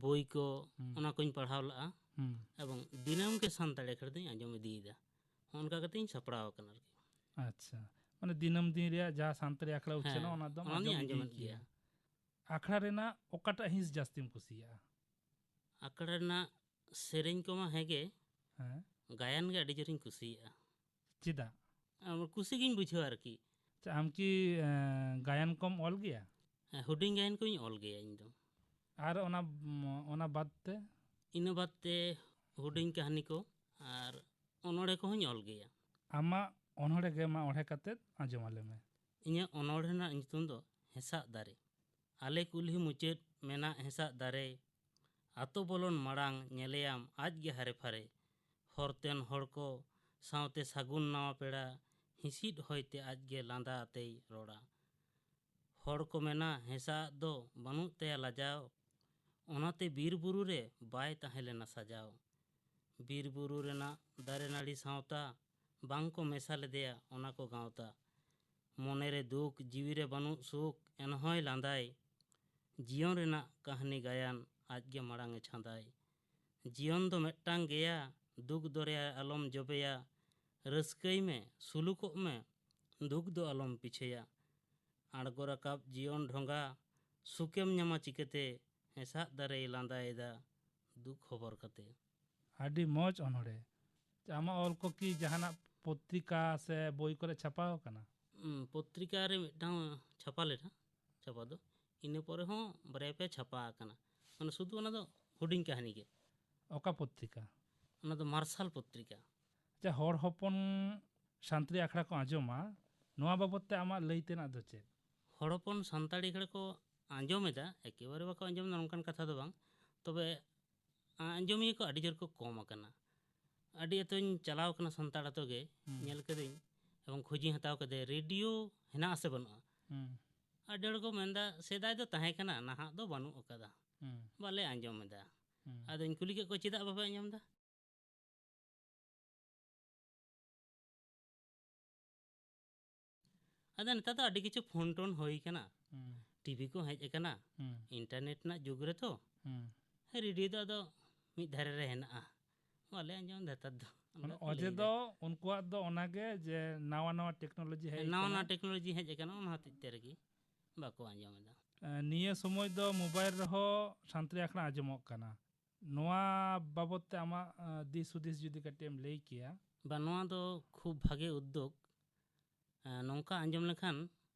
ᱵᱳᱭ ᱠᱚ, ᱦᱩᱸ᱾ ᱚᱱᱟ ᱠᱚᱧ ᱯᱟᱲᱦᱟᱣ ᱞᱟᱜᱼᱟ᱾ ᱦᱩᱸ᱾ ᱮᱵᱚᱝ ᱫᱤᱱᱟᱹᱢ ᱜᱮ ᱥᱟᱱᱛᱟᱲᱤ ᱟᱠᱷᱲᱟ ᱫᱚᱧ ᱟᱸᱡᱚᱢ ᱤᱫᱤᱭᱮᱫᱟ᱾ ᱦᱚᱸᱜᱼᱚ ᱱᱚᱝᱠᱟ ᱠᱟᱛᱮ ᱤᱧ ᱥᱟᱯᱲᱟᱣ ᱟᱠᱟᱱᱟ ᱟᱨᱠᱤ᱾ ᱟᱪᱪᱷᱟ, ᱢᱟᱱᱮ ᱫᱤᱱᱟᱹᱢ ᱫᱤᱱ ᱨᱮᱭᱟᱜ ᱡᱟᱦᱟᱸ ᱥᱟᱱᱛᱟᱲᱤ ᱟᱠᱷᱲᱟ ᱩᱪᱷᱟᱹᱱᱚᱜ, ᱦᱮᱸ, ᱚᱱᱟ ᱫᱚᱢ ᱚᱱᱟ ᱫᱚᱧ ᱟᱸᱡᱚᱢ ᱟᱸᱡᱚᱢᱮᱫ ᱤᱫᱤᱭᱮᱫ ᱜᱮᱭᱟ᱾ ᱜᱮᱭᱟ᱾ ᱟᱠᱷᱲᱟ ᱨᱮᱱᱟᱜ ᱚᱠᱟᱴᱟᱜ ᱦᱤᱸᱥ ᱡᱟᱹᱥᱛᱤᱢ ᱠᱩᱥᱤᱭᱟᱜᱼᱟ? ᱟᱠᱷᱲᱟ ᱨᱮᱱᱟᱜ ᱥᱮᱨᱮᱧ ᱠᱚᱢᱟ ᱦᱮᱸᱜᱮ, ᱦᱮᱸ᱾ ᱜᱟᱭᱟᱱ ᱜᱮ ᱟᱹᱰᱤ ᱡᱳᱨᱤᱧ ᱠᱩᱥᱤᱭᱟᱜᱼᱟ᱾ ᱪᱮᱫᱟᱜ? ᱟᱢ ᱠᱩᱥᱤ ᱜᱤᱧ ᱵᱩᱡᱷᱟᱹᱣᱟ ᱟᱨᱠᱤ᱾ ᱟᱪᱪᱷᱟ, ᱟᱢ ᱠᱤ, ᱮᱸ, ᱜᱟᱭᱟᱱ ᱠᱚᱢ ᱚᱞ ᱜᱮᱭᱟ? ᱦᱮᱸ, ᱦᱩᱰᱤᱧ ᱜᱟᱭᱟᱱ ᱠᱚᱧ ᱚᱞ ᱜᱮᱭᱟ ᱤᱧ ᱫᱚ᱾ ᱟᱨ ᱚᱱᱟ, ᱚᱱᱟ ᱵᱟᱫ ᱛᱮ? ᱤᱱᱟᱹ ᱵᱟᱫ ᱛᱮ ᱦᱩᱰᱤᱧ ᱠᱟᱹᱦᱱᱤ ᱠᱚ ᱟᱨ ᱚᱱᱚᱬᱦᱮ ᱠᱚᱦᱚᱸᱧ ᱚᱞ ᱜᱮᱭᱟ᱾ ᱟᱢᱟᱜ ᱚᱱᱚᱬᱦᱮ ᱜᱮ ᱢᱟ ᱚᱬᱦᱮ ᱠᱟᱛᱮᱫ ᱟᱸᱡᱚᱢ ᱟᱞᱮ ᱢᱮ᱾ ᱤᱧᱟᱹᱜ ᱚᱱᱚᱬᱦᱮ ᱨᱮᱱᱟᱜ ᱧᱩᱛᱩᱢ ᱫᱚ ᱦᱮᱸᱥᱟᱜ ᱫᱟᱨᱮ᱾ ᱟᱞᱮ ᱠᱩᱞᱦᱤ ᱢᱩᱪᱟᱹᱫ ᱢᱮᱱᱟᱜ ᱦᱮᱸᱥᱟᱜ ᱫᱟᱨᱮ᱾ ᱟᱛᱳ ᱵᱚᱞᱚᱱ ᱢᱟᱲᱟᱝ ᱧᱮᱞᱮᱭᱟᱢ ᱟᱡ ᱜᱮ ᱦᱟᱨᱮ ᱯᱷᱟᱨᱮ᱾ ᱦᱚᱨᱛᱮᱱ ᱦᱚᱲ ᱠᱚ ᱥᱟᱶᱛᱮ ᱥᱟᱹᱜᱩᱱ ᱱᱟᱣᱟ ᱯᱮᱲᱟ᱾ ᱦᱤᱸᱥᱤᱫ ᱦᱚᱭᱛᱮ ᱟᱡ ᱜᱮ ᱞᱟᱸᱫᱟ ᱟᱛᱮᱭ ᱨᱚᱲᱟ᱾ ᱦᱚᱲ ᱠᱚ ᱢᱮᱱᱟ ᱦᱮᱸᱥᱟᱜ ᱫᱚ ᱵᱟᱹᱱᱩᱜ ᱛᱟᱭᱟ ᱞᱟᱡᱟᱣ᱾ ᱚᱱᱟᱛᱮ ᱵᱤᱨ ᱵᱩᱨᱩ ᱨᱮ ᱵᱟᱭ ᱛᱟᱦᱮᱸ ᱞᱮᱱᱟ ᱥᱟᱡᱟᱣ᱾ ᱵᱤᱨ ᱵᱩᱨᱩ ᱨᱮᱱᱟᱜ ᱫᱟᱨᱮ ᱱᱟᱹᱲᱤ ᱥᱟᱶᱛᱟ ᱵᱟᱝ ᱠᱚ ᱢᱮᱥᱟ ᱞᱮᱫᱮᱭᱟ ᱚᱱᱟ ᱠᱚ ᱜᱟᱶᱛᱟ᱾ ᱢᱚᱱᱮ ᱨᱮ ᱫᱩᱠ, ᱡᱤᱣᱤ ᱨᱮ ᱵᱟᱹᱱᱩᱜ ᱥᱩᱠ, ᱮᱱᱦᱚᱸᱭ ᱞᱟᱸᱫᱟᱭ᱾ ᱡᱤᱭᱚᱱ ᱨᱮᱱᱟᱜ ᱠᱟᱹᱦᱱᱤ ᱜᱟᱭᱟᱱ ᱟᱡ ᱜᱮ ᱢᱟᱲᱟᱝ ᱮ ᱪᱷᱟᱸᱫᱟᱭ᱾ ᱡᱤᱭᱚᱱ ᱫᱚ ᱢᱤᱫᱴᱟᱝ ᱜᱮᱭᱟ, ᱫᱩᱠ ᱫᱚᱨᱭᱟ ᱟᱞᱚᱢ ᱡᱚᱵᱮᱭᱟ᱾ ᱨᱟᱹᱥᱠᱟᱹᱭ ᱢᱮ, ᱥᱩᱞᱩᱠᱚᱜ ᱢᱮ, ᱫᱩᱠ ᱫᱚ ᱟᱞᱚᱢ ᱯᱤᱪᱷᱟᱹᱭᱟ᱾ ᱟᱬᱜᱚ ᱨᱟᱠᱟᱵ ᱡᱤᱭᱚᱱ ᱰᱷᱚᱸᱜᱟ, ᱥᱩᱠᱮᱢ ᱧᱟᱢᱟ ᱪᱤᱠᱟᱹᱛᱮ? ᱦᱮᱸᱥᱟᱜ ᱫᱟᱨᱮᱭ ᱞᱟᱸᱫᱟᱭᱮᱫᱟ ᱫᱩᱠ ᱦᱚᱵᱚᱨ ᱠᱟᱛᱮ᱾ ᱟᱹᱰᱤ ᱢᱚᱡᱽ ᱚᱱᱚᱬᱦᱮ᱾ ᱟᱢᱟᱜ ᱚᱞ ᱠᱚ ᱠᱤ ᱡᱟᱦᱟᱱᱟᱜ ᱯᱚᱛᱨᱤᱠᱟ ᱥᱮ ᱵᱳᱭ ᱠᱚᱨᱮ ᱪᱷᱟᱯᱟ ᱟᱠᱟᱱᱟ? ᱩᱸ, ᱯᱚᱛᱨᱤᱠᱟ ᱨᱮ ᱢᱤᱫᱴᱟᱝ ᱪᱷᱟᱯᱟ ᱞᱮᱱᱟ, ᱪᱷᱟᱯᱟ ᱫᱚ᱾ ᱤᱱᱟᱹ ᱯᱚᱨᱮ ᱦᱚᱸ ᱵᱟᱨᱭᱟ ᱯᱮᱭᱟ ᱪᱷᱟᱯᱟ ᱟᱠᱟᱱᱟ᱾ ᱢᱟᱱᱮ ᱥᱩᱫᱷᱩ ᱚᱱᱟ ᱫᱚ ᱦᱩᱰᱤᱧ ᱠᱟᱹᱦᱱᱤ ᱜᱮ᱾ ᱚᱠᱟ ᱯᱚᱛᱨᱤᱠᱟ? ᱚᱱᱟ ᱫᱚ ᱢᱟᱨᱥᱟᱞ ᱯᱚᱛᱨᱤᱠᱟ᱾ ᱟᱪᱪᱷᱟ, ᱦᱚᱲ ᱦᱚᱯᱚᱱ ᱥᱟᱱᱛᱟᱲᱤ ᱟᱠᱷᱲᱟ ᱠᱚ ᱟᱸᱡᱚᱢᱟ, ᱱᱚᱣᱟ ᱵᱟᱵᱚᱫ ᱛᱮ ᱟᱢᱟᱜ ᱞᱟᱹᱭ ᱛᱮᱱᱟᱜ ᱫᱚ ᱪᱮᱫ? ᱦᱚᱲ ᱦᱚᱯᱚᱱ ᱥᱟᱱᱛᱟᱲᱤ ᱟᱠᱷᱲᱟ ᱠᱚ ᱟᱸᱡᱚᱢ ᱮᱫᱟ, ᱮᱠᱮᱵᱟᱨᱮ ᱵᱟᱠᱚ ᱟᱸᱡᱚᱢ ᱮᱫᱟ ᱱᱚᱝᱠᱟᱱ ᱠᱟᱛᱷᱟ ᱫᱚ ᱵᱟᱝ, ᱛᱚᱵᱮ ᱟᱸᱡᱚᱢᱤᱭᱟᱹ ᱠᱚ ᱟᱹᱰᱤ ᱡᱳᱨ ᱠᱚ ᱠᱚᱢ ᱟᱠᱟᱱᱟ᱾ ᱟᱹᱰᱤ ᱟᱛᱳᱧ ᱪᱟᱞᱟᱣ ᱟᱠᱟᱱᱟ ᱥᱟᱱᱛᱟᱲ ᱟᱛᱳ ᱜᱮ, ᱦᱩᱸ᱾ ᱧᱮᱞ ᱠᱟᱹᱫᱟᱹᱧ ᱮᱵᱚᱝ ᱠᱷᱚᱡᱤᱧ ᱦᱟᱛᱟᱣ ᱠᱟᱫᱟ ᱨᱮᱰᱤᱭᱳ ᱦᱮᱱᱟᱜ ᱟᱥᱮ ᱵᱟᱹᱱᱩᱜᱼᱟ᱾ ᱦᱩᱸ᱾ ᱟᱹᱰᱤ ᱦᱚᱲ ᱠᱚ ᱢᱮᱱᱫᱟ ᱥᱮᱫᱟᱭ ᱫᱚ ᱛᱟᱦᱮᱸ ᱠᱟᱱᱟ, ᱱᱟᱦᱟᱜ ᱫᱚ ᱵᱟᱹᱱᱩᱜ ᱟᱠᱟᱫᱟ, ᱦᱩᱸ᱾ ᱵᱟᱞᱮ ᱟᱸᱡᱚᱢ ᱮᱫᱟ᱾ ᱦᱩᱸ᱾ ᱟᱫᱚᱧ ᱠᱩᱞᱤ ᱠᱮᱫ ᱠᱚᱣᱟ ᱪᱮᱫᱟᱜ ᱵᱟᱯᱮ ᱟᱸᱡᱚᱢ ᱮᱫᱟ? ᱟᱫᱚ ᱱᱮᱛᱟᱨ ᱫᱚ ᱟᱹᱰᱤ ᱠᱤᱪᱷᱩ ᱯᱷᱳᱱ ᱴᱳᱱ ᱦᱩᱭ ᱠᱟᱱᱟ, ᱦᱩᱸ᱾ ᱴᱤᱵᱷᱤ ᱠᱚ ᱦᱮᱡ ᱟᱠᱟᱱᱟ, ᱦᱩᱸ᱾ ᱤᱱᱴᱟᱨᱱᱮᱴ ᱨᱮᱱᱟᱜ ᱡᱩᱜᱽ ᱨᱮᱛᱚ᱾ ᱦᱩᱸ᱾ ᱦᱮᱸ, ᱨᱮᱰᱤᱭᱳ ᱫᱚ ᱟᱫᱚ ᱢᱤᱫ ᱫᱷᱟᱨᱮ ᱨᱮ ᱦᱮᱱᱟᱜᱼᱟ, ᱵᱟᱞᱮ ᱟᱸᱡᱚᱢ ᱮᱫᱟ ᱱᱮᱛᱟᱨ ᱫᱚ᱾ ᱚᱱᱟ ᱢᱟᱱᱮ ᱠᱚ ᱚᱡᱮ ᱞᱟᱹᱭ ᱫᱚ ᱮᱫᱟ᱾ ᱩᱱᱠᱩᱣᱟᱜ ᱫᱚ ᱚᱱᱟᱜᱮ ᱡᱮ ᱱᱟᱣᱟ ᱱᱟᱣᱟ ᱴᱮᱠᱱᱳᱞᱚᱡᱤ ᱦᱮᱡ ᱱᱟᱣᱟ ᱟᱠᱟᱱᱟ᱾ ᱱᱟᱣᱟ ᱴᱮᱠᱱᱳᱞᱚᱡᱤ ᱦᱮᱡ ᱟᱠᱟᱱᱟ, ᱚᱱᱟ ᱦᱚᱛᱮᱡ ᱛᱮ ᱨᱮᱜᱮ ᱵᱟᱠᱚ ᱟᱸᱡᱚᱢ ᱮᱫᱟ᱾ ᱮ, ᱱᱤᱭᱟᱹ ᱥᱚᱢᱚᱭ ᱫᱚ ᱢᱳᱵᱟᱭᱤᱞ ᱨᱮᱦᱚᱸ ᱥᱟᱱᱛᱟᱲᱤ ᱟᱠᱷᱲᱟ ᱟᱸᱡᱚᱢᱚᱜ ᱠᱟᱱᱟ᱾ ᱱᱚᱣᱟ ᱵᱟᱵᱚᱫ ᱛᱮ ᱟᱢᱟᱜ, ᱮ, ᱫᱤᱥ ᱦᱩᱫᱤᱥ ᱡᱩᱫᱤ ᱠᱟᱹᱴᱤᱡ ᱮᱢ ᱞᱟᱹᱭ ᱠᱮᱭᱟ᱾ ᱵᱟ, ᱱᱚᱣᱟ ᱫᱚ ᱠᱷᱩᱵ ᱵᱷᱟᱜᱮ ᱩᱫᱽᱫᱳᱜᱽ᱾ ᱮ, ᱱᱚᱝᱠᱟ ᱟᱸᱡᱚᱢ ᱞᱮᱠᱷᱟᱱ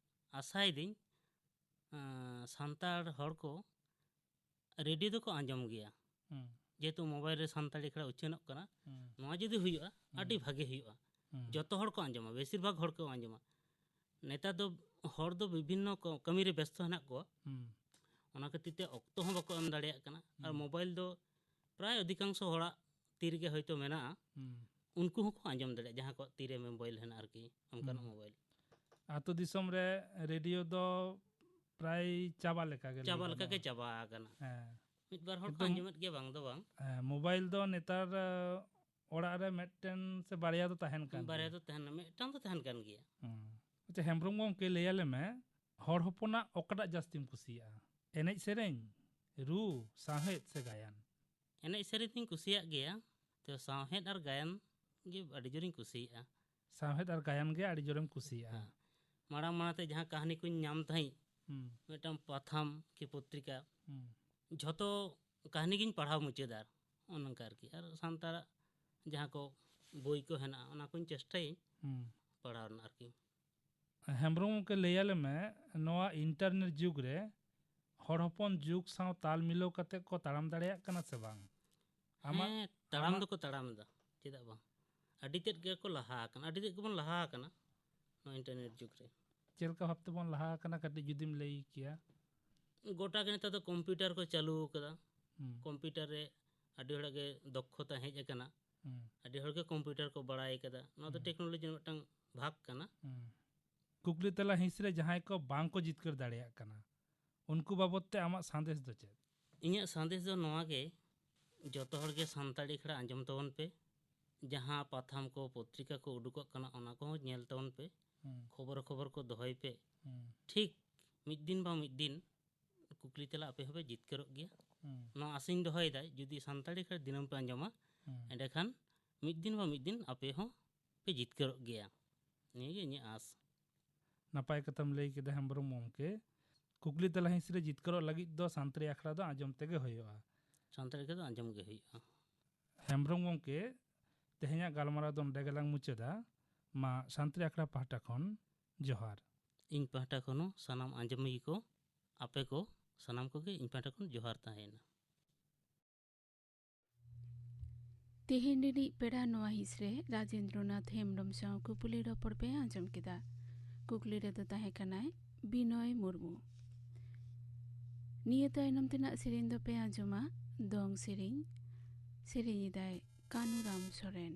ᱟᱥᱟᱭᱮᱫᱟᱹᱧ, ᱮ, ᱥᱟᱱᱛᱟᱲ ᱦᱚᱲ ᱠᱚ ᱨᱮᱰᱤᱭᱳ ᱫᱚᱠᱚ ᱟᱸᱡᱚᱢ ᱜᱮᱭᱟ᱾ ᱦᱩᱸ᱾ ᱡᱮᱦᱮᱛᱩ ᱢᱳᱵᱟᱭᱤᱞ ᱨᱮ ᱥᱟᱱᱛᱟᱲᱤ ᱟᱠᱷᱲᱟ ᱩᱪᱷᱟᱹᱱᱚᱜ ᱠᱟᱱᱟ, ᱦᱩᱸ᱾ ᱱᱚᱣᱟ ᱡᱩᱫᱤ ᱦᱩᱭᱩᱜᱼᱟ, ᱦᱩᱸ᱾ ᱟᱹᱰᱤ ᱵᱷᱟᱜᱮ ᱦᱩᱭᱩᱜᱼᱟ᱾ ᱦᱩᱸ᱾ ᱡᱚᱛᱚ ᱦᱚᱲ ᱠᱚ ᱟᱸᱡᱚᱢᱟ, ᱵᱮᱥᱤᱨ ᱵᱷᱟᱜᱽ ᱦᱚᱲ ᱠᱚ ᱟᱸᱡᱚᱢᱟ᱾ ᱱᱮᱛᱟᱨ ᱫᱚ ᱦᱚᱲ ᱫᱚ ᱵᱤᱵᱷᱤᱱᱱᱚ ᱠᱚ-, ᱠᱟᱹᱢᱤ ᱨᱮ ᱵᱮᱥᱛᱚ ᱦᱮᱱᱟᱜ ᱠᱚᱣᱟ᱾ ᱦᱩᱸ᱾ ᱚᱱᱟ ᱠᱷᱟᱹᱛᱤᱨ ᱛᱮ ᱚᱠᱛᱚ ᱦᱚᱸ ᱵᱟᱠᱚ ᱮᱢ ᱫᱟᱲᱮᱭᱟᱜ ᱠᱟᱱᱟ᱾ ᱟᱨ ᱦᱩᱸ᱾ ᱢᱳᱵᱟᱭᱤᱞ ᱫᱚ ᱯᱨᱟᱭ ᱚᱫᱷᱤᱠᱟᱝᱥᱚ ᱦᱚᱲᱟᱜ ᱛᱤ ᱨᱮᱜᱮ ᱦᱚᱭᱛᱳ ᱢᱮᱱᱟᱜᱼᱟ᱾ ᱦᱩᱸ᱾ ᱩᱱᱠᱩ ᱦᱚᱸᱠᱚ ᱟᱸᱡᱚᱢ ᱫᱟᱲᱮᱭᱟᱜᱼᱟ, ᱡᱟᱦᱟᱸ ᱠᱚᱣᱟᱜ ᱛᱤᱨᱮ ᱢᱳᱵᱟᱭᱤᱞ ᱦᱮᱱᱟᱜᱼᱟ ᱟᱨᱠᱤ, ᱚᱱᱠᱟᱱᱟᱜ ᱦᱩᱸ᱾ ᱢᱳᱵᱟᱭᱤᱞ᱾ ᱟᱹᱛᱩ ᱫᱤᱥᱚᱢ ᱨᱮ ᱨᱮᱰᱤᱭᱳ ᱫᱚ ᱯᱨᱟᱭ ᱪᱟᱵᱟ ᱞᱮᱠᱟ ᱜᱮ ᱞᱟᱹᱭ ᱪᱟᱵᱟ ᱞᱮᱠᱟ ᱜᱮ ᱜᱟᱱᱚᱜᱼᱟ᱾ ᱪᱟᱵᱟ ᱟᱠᱟᱱᱟ᱾ ᱦᱮᱸ᱾ ᱢᱤᱫ ᱵᱟᱨ ᱦᱚᱲ ᱠᱚ ᱠᱤᱱᱛᱩ ᱟᱸᱡᱚᱢᱮᱫ ᱜᱮᱭᱟ, ᱵᱟᱝ ᱫᱚ ᱵᱟᱝ᱾ ᱦᱮᱸ, ᱢᱳᱵᱟᱭᱤᱞ ᱫᱚ ᱱᱮᱛᱟᱨ, ᱚᱲᱟᱜ ᱨᱮ ᱢᱤᱫᱴᱮᱱ ᱥᱮ ᱵᱟᱨᱭᱟ ᱫᱚ ᱛᱟᱦᱮᱱ ᱠᱟᱱ ᱵᱟᱨᱭᱟ ᱜᱮᱭᱟ᱾ ᱫᱚ ᱛᱟᱦᱮᱱᱟ, ᱢᱤᱫᱴᱟᱝ ᱫᱚ ᱛᱟᱦᱮᱱ ᱠᱟᱱ ᱜᱮᱭᱟ᱾ ᱦᱩᱸ᱾ ᱟᱪᱪᱷᱟ, ᱦᱮᱢᱵᱨᱚᱢ ᱜᱚᱢᱠᱮ, ᱞᱟᱹᱭ ᱟᱞᱮ ᱢᱮ, ᱦᱚᱲ ᱦᱚᱯᱚᱱᱟᱜ ᱚᱠᱟᱴᱟᱜ ᱡᱟᱹᱥᱛᱤᱢ ᱠᱩᱥᱤᱭᱟᱜᱼᱟ? ᱮᱱᱮᱡ ᱥᱮᱨᱮᱧ, ᱨᱩ, ᱥᱟᱶᱦᱮᱫ ᱥᱮ ᱜᱟᱭᱟᱱ? ᱮᱱᱮᱡ ᱥᱮᱨᱮᱧ ᱫᱚᱧ ᱠᱩᱥᱤᱭᱟᱜ ᱜᱮᱭᱟ, ᱛᱚ ᱥᱟᱶᱦᱮᱫ ᱟᱨ ᱜᱟᱭᱟᱱ ᱜᱮ ᱟᱹᱰᱤ ᱡᱳᱨᱤᱧ ᱠᱩᱥᱤᱭᱟᱜᱼᱟ᱾ ᱥᱟᱶᱦᱮᱫ ᱟᱨ ᱜᱟᱭᱟᱱ ᱜᱮ ᱟᱹᱰᱤ ᱡᱳᱨᱮᱢ ᱠᱩᱥᱤᱭᱟᱜᱼᱟ᱾ ᱦᱮᱸ᱾ ᱢᱟᱲᱟᱝ ᱢᱟᱲᱟᱝ ᱛᱮ ᱡᱟᱦᱟᱸ ᱠᱟᱹᱦᱱᱤ ᱠᱚᱧ ᱧᱟᱢ ᱛᱟᱦᱮᱸᱫ, ᱦᱩᱸ᱾ ᱢᱤᱫᱴᱟᱝ ᱯᱟᱛᱷᱟᱢ ᱠᱤ ᱯᱚᱛᱨᱤᱠᱟ, ᱦᱩᱸ᱾ ᱡᱷᱚᱛᱚ ᱠᱟᱹᱦᱱᱤ ᱜᱤᱧ ᱯᱟᱲᱦᱟᱣ ᱢᱩᱪᱟᱹᱫᱟ, ᱟᱨ ᱚᱱᱮ ᱚᱱᱠᱟ ᱟᱨᱠᱤ᱾ ᱟᱨ ᱥᱟᱱᱛᱟᱲᱟᱜ ᱡᱟᱦᱟᱸ ᱠᱚ ᱵᱳᱭ ᱠᱚ ᱦᱮᱱᱟᱜᱼᱟ, ᱚᱱᱟ ᱠᱚᱧ ᱪᱮᱥᱴᱟᱭᱟᱹᱧ ᱦᱩᱸ᱾ ᱯᱟᱲᱦᱟᱣ ᱨᱮᱱᱟᱜ ᱟᱨᱠᱤ᱾ ᱦᱮᱢᱵᱨᱚᱢ ᱜᱚᱢᱠᱮ, ᱞᱟᱹᱭ ᱟᱞᱮ ᱢᱮ, ᱱᱚᱣᱟ ᱤᱱᱴᱟᱨᱱᱮᱴ ᱡᱩᱜᱽ ᱨᱮ ᱦᱚᱲ ᱦᱚᱯᱚᱱ ᱡᱩᱜᱽ ᱥᱟᱶ ᱛᱟᱞ ᱢᱤᱞᱟᱹᱣ ᱠᱟᱛᱮ ᱠᱚ ᱛᱟᱲᱟᱢ ᱫᱟᱲᱮᱭᱟᱜ ᱠᱟᱱᱟ ᱥᱮ ᱵᱟᱝ? ᱟᱢᱟᱜ, ᱦᱮᱸ, ᱛᱟᱲᱟᱢ ᱟᱢᱟᱜ ᱫᱚᱠᱚ ᱛᱟᱲᱟᱢ ᱮᱫᱟ, ᱪᱮᱫᱟᱜ ᱵᱟᱝ? ᱟᱹᱰᱤ ᱛᱮᱫ ᱜᱮᱠᱚ ᱞᱟᱦᱟ ᱟᱠᱟᱱᱟ, ᱟᱹᱰᱤ ᱛᱮᱫ ᱜᱮᱵᱚᱱ ᱞᱟᱦᱟ ᱟᱠᱟᱱᱟ ᱱᱚᱣᱟ ᱤᱱᱴᱟᱨᱱᱮᱴ ᱡᱩᱜᱽ ᱨᱮ᱾ ᱪᱮᱫ ᱞᱮᱠᱟ ᱵᱷᱟᱵ ᱛᱮᱵᱚᱱ ᱞᱟᱦᱟ ᱟᱠᱟᱱᱟ, ᱠᱟᱹᱴᱤᱡ ᱡᱩᱫᱤᱢ ᱞᱟᱹᱭ ᱠᱮᱭᱟ? ᱜᱚᱴᱟ ᱜᱮ ᱱᱮᱛᱟᱨ ᱫᱚ ᱠᱚᱢᱯᱤᱭᱩᱴᱟᱨ ᱠᱚ ᱪᱟᱹᱞᱩ ᱟᱠᱟᱫᱟ᱾ ᱦᱩᱸ᱾ ᱠᱚᱢᱯᱤᱭᱩᱴᱟᱨ ᱨᱮ ᱟᱹᱰᱤ ᱦᱚᱲᱟᱜ ᱜᱮ ᱫᱚᱠᱷᱚᱛᱟ ᱦᱮᱡ ᱟᱠᱟᱱᱟ᱾ ᱦᱩᱸ᱾ ᱟᱹᱰᱤ ᱦᱚᱲ ᱜᱮ ᱠᱚᱢᱯᱤᱭᱩᱴᱟᱨ ᱠᱚ ᱵᱟᱲᱟᱭ ᱟᱠᱟᱫᱟ᱾ ᱱᱚᱣᱟ ᱫᱚ ᱦᱩᱸ᱾ ᱴᱮᱠᱱᱳᱞᱚᱡᱤ ᱨᱮᱱᱟᱜ ᱢᱤᱫᱴᱟᱝ ᱵᱷᱟᱜᱽ ᱠᱟᱱᱟ᱾ ᱦᱩᱸ᱾ ᱠᱩᱠᱞᱤ ᱛᱮᱞᱟ ᱦᱤᱸᱥ ᱨᱮ ᱡᱟᱦᱟᱸᱭ ᱠᱚ ᱵᱟᱝ ᱠᱚ ᱡᱤᱛᱠᱟᱹᱨ ᱫᱟᱲᱮᱭᱟᱜ ᱠᱟᱱᱟ, ᱩᱱᱠᱩ ᱵᱟᱵᱚᱫ ᱛᱮ ᱟᱢᱟᱜ ᱥᱟᱸᱫᱮᱥ ᱫᱚ ᱪᱮᱫ? ᱤᱧᱟᱹᱜ ᱥᱟᱸᱫᱮᱥ ᱫᱚ ᱱᱚᱣᱟ ᱜᱮ, ᱡᱚᱛᱚ ᱦᱚᱲ ᱜᱮ ᱥᱟᱱᱛᱟᱲᱤ ᱟᱠᱷᱲᱟ ᱟᱸᱡᱚᱢ ᱛᱟᱵᱚᱱ ᱯᱮ᱾ ᱡᱟᱦᱟᱸ ᱯᱟᱛᱷᱟᱢ ᱠᱚ, ᱯᱚᱛᱨᱤᱠᱟ ᱠᱚ ᱩᱰᱩᱠᱚᱜ ᱠᱟᱱᱟ, ᱚᱱᱟ ᱠᱚᱦᱚᱸ ᱧᱮᱞ ᱛᱟᱵᱚᱱ ᱯᱮ᱾ ᱦᱩᱸ᱾ ᱠᱷᱚᱵᱚᱨ ᱠᱷᱚᱵᱚᱨ ᱠᱚ ᱫᱚᱦᱚᱭ ᱯᱮ᱾ ᱦᱩᱸ᱾ ᱴᱷᱤᱠ ᱢᱤᱫ ᱫᱤᱱ ᱵᱟᱝ ᱢᱤᱫ ᱫᱤᱱ ᱠᱩᱠᱞᱤ ᱛᱮᱞᱟ ᱟᱯᱮ ᱦᱚᱸᱯᱮ ᱡᱤᱛᱠᱟᱹᱨᱚᱜ ᱜᱮᱭᱟ᱾ ᱦᱩᱸ᱾ ᱱᱚᱣᱟ ᱟᱥᱟᱧ ᱫᱚᱦᱚᱭᱮᱫᱟ, ᱡᱩᱫᱤ ᱥᱟᱱᱛᱟᱲᱤ ᱟᱠᱷᱲᱟ ᱫᱤᱱᱟᱹᱢ ᱯᱮ ᱟᱸᱡᱚᱢᱟ, ᱦᱩᱸ᱾ ᱮᱸᱰᱮᱠᱷᱟᱱ ᱢᱤᱫ ᱫᱤᱱ ᱵᱟᱝ ᱢᱤᱫ ᱫᱤᱱ ᱟᱯᱮ ᱦᱚᱸ ᱯᱮ ᱡᱤᱛᱠᱟᱹᱨᱚᱜ ᱜᱮᱭᱟ᱾ ᱱᱤᱭᱟᱹ ᱜᱮ ᱤᱧᱟᱹᱜ ᱟᱸᱥ᱾ ᱱᱟᱯᱟᱭ ᱠᱟᱛᱷᱟᱢ ᱞᱟᱹᱭ ᱠᱮᱫᱟ ᱦᱮᱢᱵᱨᱚᱢ ᱜᱚᱢᱠᱮ᱾ ᱠᱩᱠᱞᱤ ᱛᱮᱞᱟ ᱦᱤᱸᱥ ᱨᱮ ᱡᱤᱛᱠᱟᱹᱨᱚᱜ ᱞᱟᱹᱜᱤᱫ ᱫᱚ ᱥᱟᱱᱛᱟᱲᱤ ᱟᱠᱷᱲᱟ ᱫᱚ ᱟᱸᱡᱚᱢ ᱛᱮᱜᱮ ᱦᱩᱭᱩᱜᱼᱟ᱾ ᱥᱟᱱᱛᱟᱲᱤ ᱟᱠᱷᱲᱟ ᱫᱚ ᱟᱸᱡᱚᱢ ᱜᱮ ᱦᱩᱭᱩᱜᱼᱟ᱾ ᱦᱮᱢᱵᱨᱚᱢ ᱜᱚᱢᱠᱮ, ᱛᱮᱦᱮᱧᱟᱜ ᱜᱟᱞᱢᱟᱨᱟᱣ ᱫᱚ ᱱᱚᱸᱰᱮ ᱜᱮᱞᱟᱝ ᱢᱩᱪᱟᱹᱫᱟ᱾ ᱢᱟ, ᱥᱟᱱᱛᱟᱲᱤ ᱟᱠᱷᱲᱟ ᱯᱟᱦᱴᱟ ᱠᱷᱚᱱ ᱡᱚᱦᱟᱨ᱾ ᱤᱧ ᱯᱟᱦᱴᱟ ᱠᱷᱚᱱ ᱦᱚᱸ ᱥᱟᱱᱟᱢ ᱟᱸᱡᱚᱢᱤᱭᱟᱹ ᱠᱚ, ᱟᱯᱮ ᱠᱚ ᱥᱟᱱᱟᱢ ᱠᱚᱜᱮ ᱤᱧ ᱯᱟᱦᱴᱟ ᱠᱷᱚᱱ ᱡᱚᱦᱟᱨ ᱛᱟᱦᱮᱸᱭᱮᱱᱟ᱾ ᱛᱮᱦᱮᱧ ᱨᱤᱱᱤᱡ ᱯᱮᱲᱟ ᱱᱚᱣᱟ ᱦᱤᱸᱥ ᱨᱮ ᱨᱟᱡᱮᱱᱫᱨᱚᱱᱟᱛᱷ ᱦᱮᱢᱵᱽᱨᱚᱢ ᱥᱟᱶ ᱠᱩᱯᱩᱞᱤ ᱨᱚᱯᱚᱲ ᱯᱮ ᱟᱸᱡᱚᱢ ᱠᱮᱫᱟ᱾ ᱠᱩᱠᱞᱤ ᱨᱮᱫᱚ ᱛᱟᱦᱮᱸ ᱠᱟᱱᱟᱭ ᱵᱤᱱᱚᱭ ᱢᱩᱨᱢᱩ᱾ ᱱᱤᱭᱟᱹ ᱛᱟᱭᱱᱚᱢ ᱛᱮᱱᱟᱜ ᱥᱮᱨᱮᱧ ᱫᱚᱯᱮ ᱟᱸᱡᱚᱢᱟ ᱫᱚᱝ ᱥᱮᱨᱮᱧ᱾ ᱥᱮᱨᱮᱧ ᱮᱫᱟᱭ ᱠᱟᱹᱱᱩᱨᱟᱢ ᱥᱚᱨᱮᱱ᱾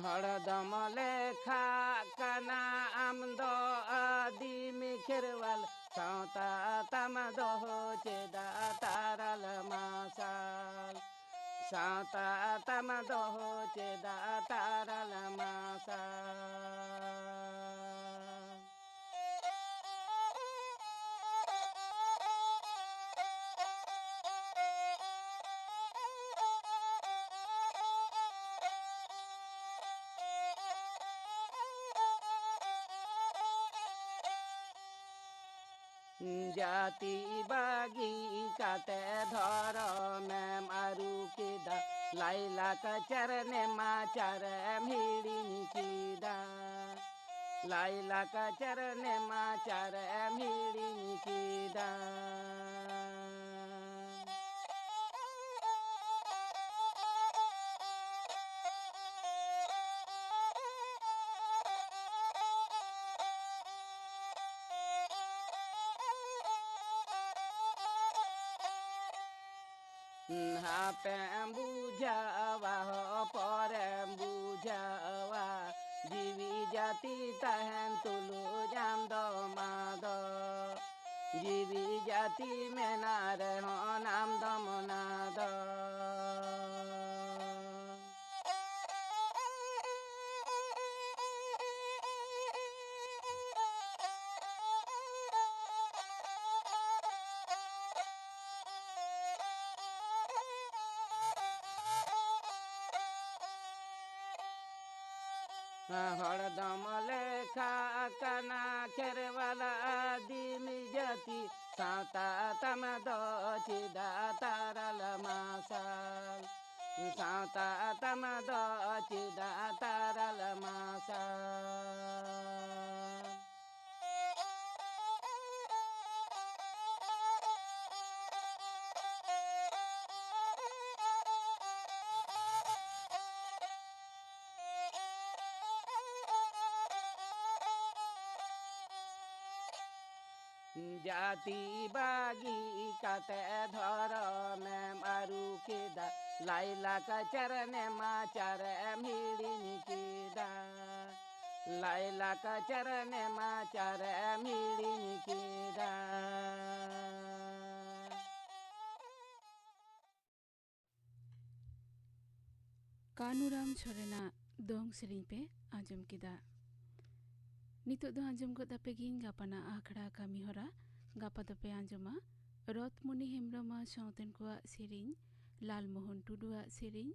ᱦᱚᱲ ᱫᱚᱢ ᱞᱮᱠᱷᱟᱜ ᱠᱟᱱᱟ ᱟᱢ ᱫᱚ ᱟᱹᱫᱤᱢ ᱠᱷᱮᱨᱣᱟᱞ, ᱥᱟᱶᱛᱟ ᱛᱟᱢ ᱫᱚᱦᱚ ᱪᱮᱫᱟᱜ ᱛᱟᱨᱟᱞ ᱢᱟᱨᱥᱟᱞ? ᱥᱟᱶᱛᱟ ᱛᱟᱢ ᱫᱚᱦᱚ ᱪᱮᱫᱟᱜ ᱛᱟᱨᱟᱞ ᱢᱟᱨᱥᱟᱞ? ᱡᱟᱹᱛᱤ ᱵᱟᱹᱜᱤ ᱠᱟᱛᱮ ᱫᱷᱚᱨᱚᱢᱮᱢ ᱟᱹᱨᱩ ᱠᱮᱫᱟ, ᱞᱟᱭᱞᱟᱠᱪᱟᱨ ᱱᱮᱢᱟᱪᱟᱨᱮᱢ ᱦᱤᱲᱤᱧ ᱠᱮᱫᱟ᱾ ᱞᱟᱭᱞᱟᱠᱪᱟᱨ ᱱᱮᱢᱟᱪᱟᱨᱮᱢ ᱦᱤᱲᱤᱧ ᱠᱮᱫᱟ᱾ ᱦᱟᱯᱮᱢ ᱵᱩᱡᱷᱟᱹᱣᱟ ᱦᱚ ᱯᱚᱨᱮᱢ ᱵᱩᱡᱷᱟᱹᱣᱟ, ᱡᱤᱣᱤ ᱡᱟᱹᱛᱤ ᱛᱟᱦᱮᱱ ᱛᱩᱞᱩᱡ ᱟᱢ ᱫᱚᱢ ᱟᱫᱚᱜ᱾ ᱡᱤᱣᱤ ᱡᱟᱹᱛᱤ ᱢᱮᱱᱟᱜ ᱨᱮᱦᱚᱸ ᱟᱢ ᱫᱚᱢ ᱟᱫᱚᱜ᱾ ᱦᱚᱲ ᱫᱚᱢ ᱞᱮᱠᱷᱟ ᱟᱠᱟᱱᱟ ᱠᱷᱮᱨᱣᱟᱞ ᱟᱹᱫᱤᱢ ᱡᱟᱹᱛᱤ, ᱥᱟᱶᱛᱟ ᱛᱟᱢ ᱫᱚ ᱪᱮᱫᱟᱜ ᱛᱟᱨᱟᱞ ᱢᱟᱨᱥᱟᱞ? ᱥᱟᱶᱛᱟ ᱛᱟᱢ ᱫᱚ ᱪᱮᱫᱟᱜ ᱛᱟᱨᱟᱞ ᱢᱟᱨᱥᱟᱞ? ᱡᱟᱹᱛᱤ ᱵᱟᱹᱜᱤ ᱠᱟᱛᱮ ᱫᱷᱚᱨᱚᱢᱮᱢ ᱟᱹᱨᱩ ᱠᱮᱫᱟ, ᱞᱟᱭᱞᱟᱠᱪᱟᱨ ᱱᱮᱢᱟᱪᱟᱨᱮᱢ ᱦᱤᱲᱤᱧ ᱠᱮᱫᱟ, ᱞᱟᱭᱞᱟᱠᱪᱟᱨ ᱱᱮᱢᱟᱪᱟᱨᱮᱢ ᱦᱤᱲᱤᱧ ᱠᱮᱫᱟ᱾ ᱠᱟᱹᱱᱩᱨᱟᱢ ᱥᱚᱨᱮᱱᱟᱜ ᱫᱚᱝ ᱥᱮᱨᱮᱧ ᱯᱮ ᱟᱸᱡᱚᱢ ᱠᱮᱫᱟ᱾ ᱱᱤᱛᱚᱜ ᱫᱚ ᱟᱸᱡᱚᱢ ᱜᱚᱫ ᱟᱯᱮ ᱜᱤᱧ ᱜᱟᱯᱟᱱᱟᱜ ᱟᱠᱷᱲᱟ ᱠᱟᱹᱢᱤ ᱦᱚᱨᱟ᱾ ᱜᱟᱯᱟ ᱫᱚᱯᱮ ᱟᱸᱡᱚᱢᱟ ᱨᱚᱛᱢᱩᱱᱤ ᱦᱮᱢᱵᱨᱚᱢ ᱟᱨ ᱥᱟᱶᱛᱮᱱ ᱠᱚᱣᱟᱜ ᱥᱮᱨᱮᱧ, ᱞᱟᱞᱢᱳᱦᱚᱱ ᱴᱩᱰᱩᱣᱟᱜ ᱥᱮᱨᱮᱧ,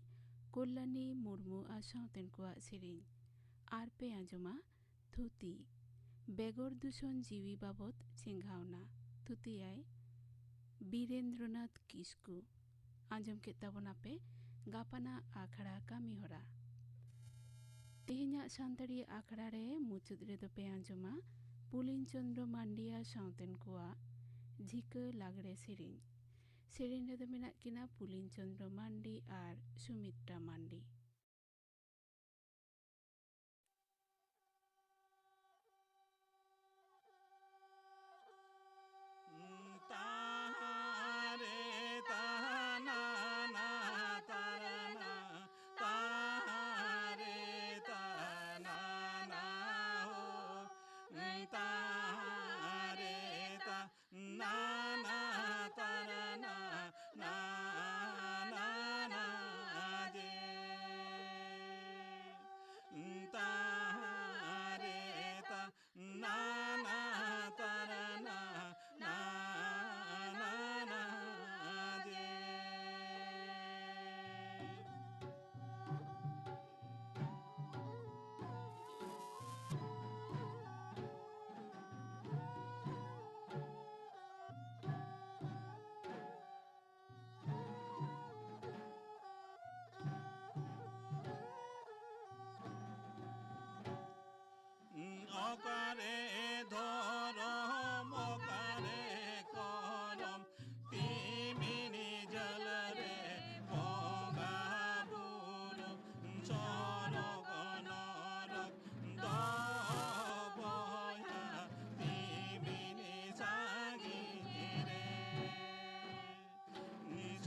ᱠᱚᱞᱞᱟᱱᱤ ᱢᱩᱨᱢᱩ ᱟᱨ ᱥᱟᱶᱛᱮᱱ ᱠᱚᱣᱟᱜ ᱥᱮᱨᱮᱧ᱾ ᱟᱨ ᱯᱮ ᱟᱸᱡᱚᱢᱟ ᱛᱷᱩᱛᱤ, ᱵᱮᱜᱚᱨ ᱫᱩᱥᱚᱱ ᱡᱤᱣᱤ ᱵᱟᱵᱚᱛ ᱪᱮᱸᱜᱷᱟᱣᱱᱟ᱾ ᱛᱷᱩᱛᱤᱭᱟᱭ ᱵᱤᱨᱮᱱᱫᱨᱚᱱᱟᱛᱷ ᱠᱤᱥᱠᱩ᱾ ᱟᱸᱡᱚᱢ ᱠᱮᱫ ᱛᱟᱵᱚᱱᱟᱯᱮ ᱜᱟᱯᱟᱱᱟᱜ ᱟᱠᱷᱲᱟ ᱠᱟᱹᱢᱤ ᱦᱚᱨᱟ᱾ ᱛᱮᱦᱮᱧᱟᱜ ᱥᱟᱱᱛᱟᱲᱤ ᱟᱠᱷᱲᱟ ᱨᱮ ᱢᱩᱪᱟᱹᱫ ᱨᱮᱫᱚ ᱯᱮ ᱟᱸᱡᱚᱢᱟ ᱯᱩᱞᱤᱱ ᱪᱚᱸᱫᱽᱨᱚ ᱢᱟᱱᱰᱤ ᱟᱨ ᱥᱟᱶᱛᱮᱱ ᱠᱚᱣᱟᱜ ᱡᱷᱤᱠᱟᱹ ᱞᱟᱜᱽᱲᱮ ᱥᱮᱨᱮᱧ᱾ ᱥᱮᱨᱮᱧ ᱨᱮᱫᱚ ᱢᱮᱱᱟᱜ ᱠᱤᱱᱟ ᱯᱩᱞᱤᱱ ᱪᱚᱸᱫᱽᱨᱚ ᱢᱟᱱᱰᱤ ᱟᱨ ᱥᱩᱢᱤᱛᱨᱟ ᱢᱟᱱᱰᱤ᱾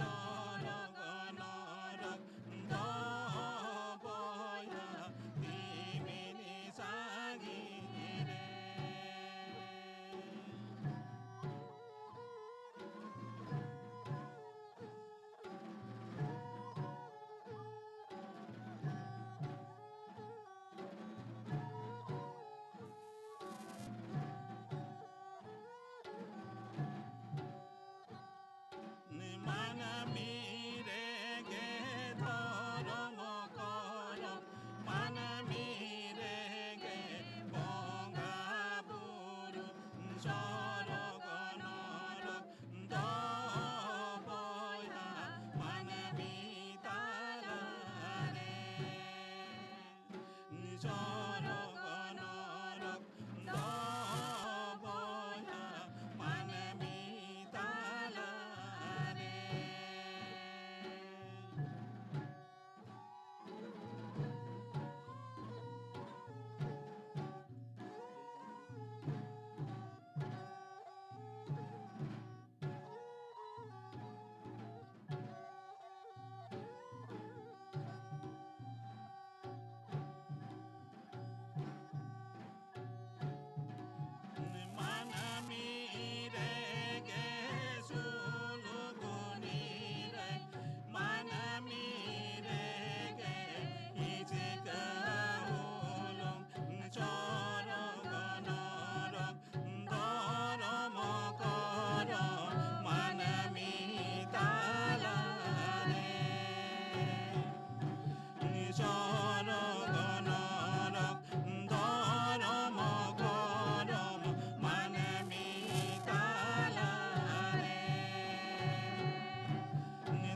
ᱥᱚᱨᱚᱜᱽ ᱱᱚᱨᱚᱠ ᱫᱚ ᱵᱚᱭᱦᱟ ᱛᱤᱢᱤᱱ ᱥᱟᱺᱜᱤᱧ ᱨᱮ᱾ ᱢᱟᱹᱱᱢᱤ ᱨᱮᱜᱮ ᱫᱷᱚᱨᱚᱢ ᱠᱚᱨᱚᱢ, ᱢᱟᱹᱱᱢᱤ ᱨᱮᱜᱮ ᱵᱚᱸᱜᱟ ᱵᱩᱨᱩ, ᱥᱚᱨᱚᱜᱽ ᱱᱚᱨᱚᱠ ᱫᱚ ᱵᱚᱭᱦᱟ ᱢᱟᱹᱱᱢᱤ ᱛᱟᱞᱟᱨᱮ᱾ ᱥᱚᱨᱚᱜᱽ ᱱᱚᱨᱚᱠ ᱫᱚ ᱵᱚᱭᱦᱟ ᱢᱟᱹᱱᱢᱤ ᱛᱟᱞᱟᱨᱮ᱾ ᱢᱟᱹᱱᱢᱤ ᱨᱮᱜᱮ ᱥᱩᱞᱩᱠᱩᱱᱤ ᱨᱮ, ᱢᱟᱹᱱᱢᱤ ᱨᱮᱜᱮ ᱤᱪᱤᱠᱟ ᱦᱩᱞᱩᱝ, ᱥᱚᱨᱚᱜᱽ ᱱᱚᱨᱚᱠ ᱫᱷᱚᱨᱚᱢ ᱠᱚᱨᱚᱢ ᱢᱟᱹᱱᱢᱤ ᱛᱟᱞᱟᱨᱮ᱾ ᱥᱚᱨᱚᱜᱽ ᱱᱚᱨᱚᱠ ᱫᱷᱚᱨᱚᱢ ᱠᱚᱨᱚᱢ ᱢᱟᱹᱱᱢᱤ ᱛᱟᱞᱟᱨᱮ᱾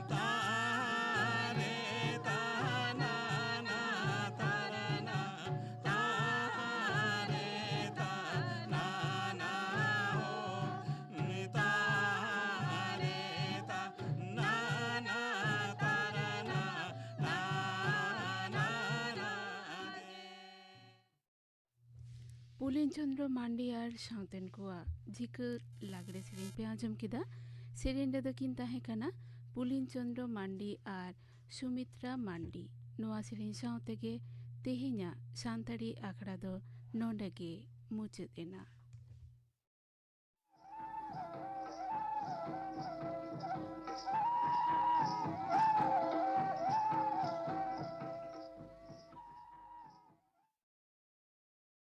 ᱛᱟᱨᱮ ᱛᱟᱱᱟ ᱱᱟ ᱛᱟᱨᱟᱱᱟ, ᱛᱟᱨᱮ ᱛᱟᱱᱟ ᱱᱟ ᱦᱳ, ᱛᱟᱨᱮ ᱛᱟᱱᱟ ᱱᱟ ᱛᱟᱨᱟᱱᱟ, ᱱᱟ ᱱᱟ ᱱᱟ᱾ ᱯᱩᱞᱮᱱ ᱪᱚᱸᱫᱽᱨᱚ ᱢᱟᱱᱰᱤ ᱟᱨ ᱥᱟᱶᱛᱮᱱ ᱠᱚᱣᱟᱜ ᱡᱷᱤᱠᱟᱹ ᱞᱟᱜᱽᱲᱮ ᱥᱮᱨᱮᱧ ᱯᱮ ᱟᱸᱡᱚᱢ ᱠᱮᱫᱟ᱾ ᱥᱮᱨᱮᱧ ᱨᱮᱫᱚ ᱠᱤᱱ ᱛᱟᱦᱮᱸ ᱠᱟᱱᱟ ᱯᱩᱞᱤᱱ ᱪᱚᱸᱫᱽᱨᱚ ᱢᱟᱱᱰᱤ ᱟᱨ ᱥᱩᱢᱤᱛᱨᱟ ᱢᱟᱱᱰᱤ᱾ ᱱᱚᱣᱟ ᱥᱮᱨᱮᱧ ᱥᱟᱶ ᱛᱮᱜᱮ ᱛᱮᱦᱮᱧᱟᱜ ᱥᱟᱱᱛᱟᱲᱤ ᱟᱠᱷᱲᱟ ᱫᱚ ᱱᱚᱰᱮ ᱜᱮ ᱢᱩᱪᱟᱹᱫ ᱮᱱᱟ᱾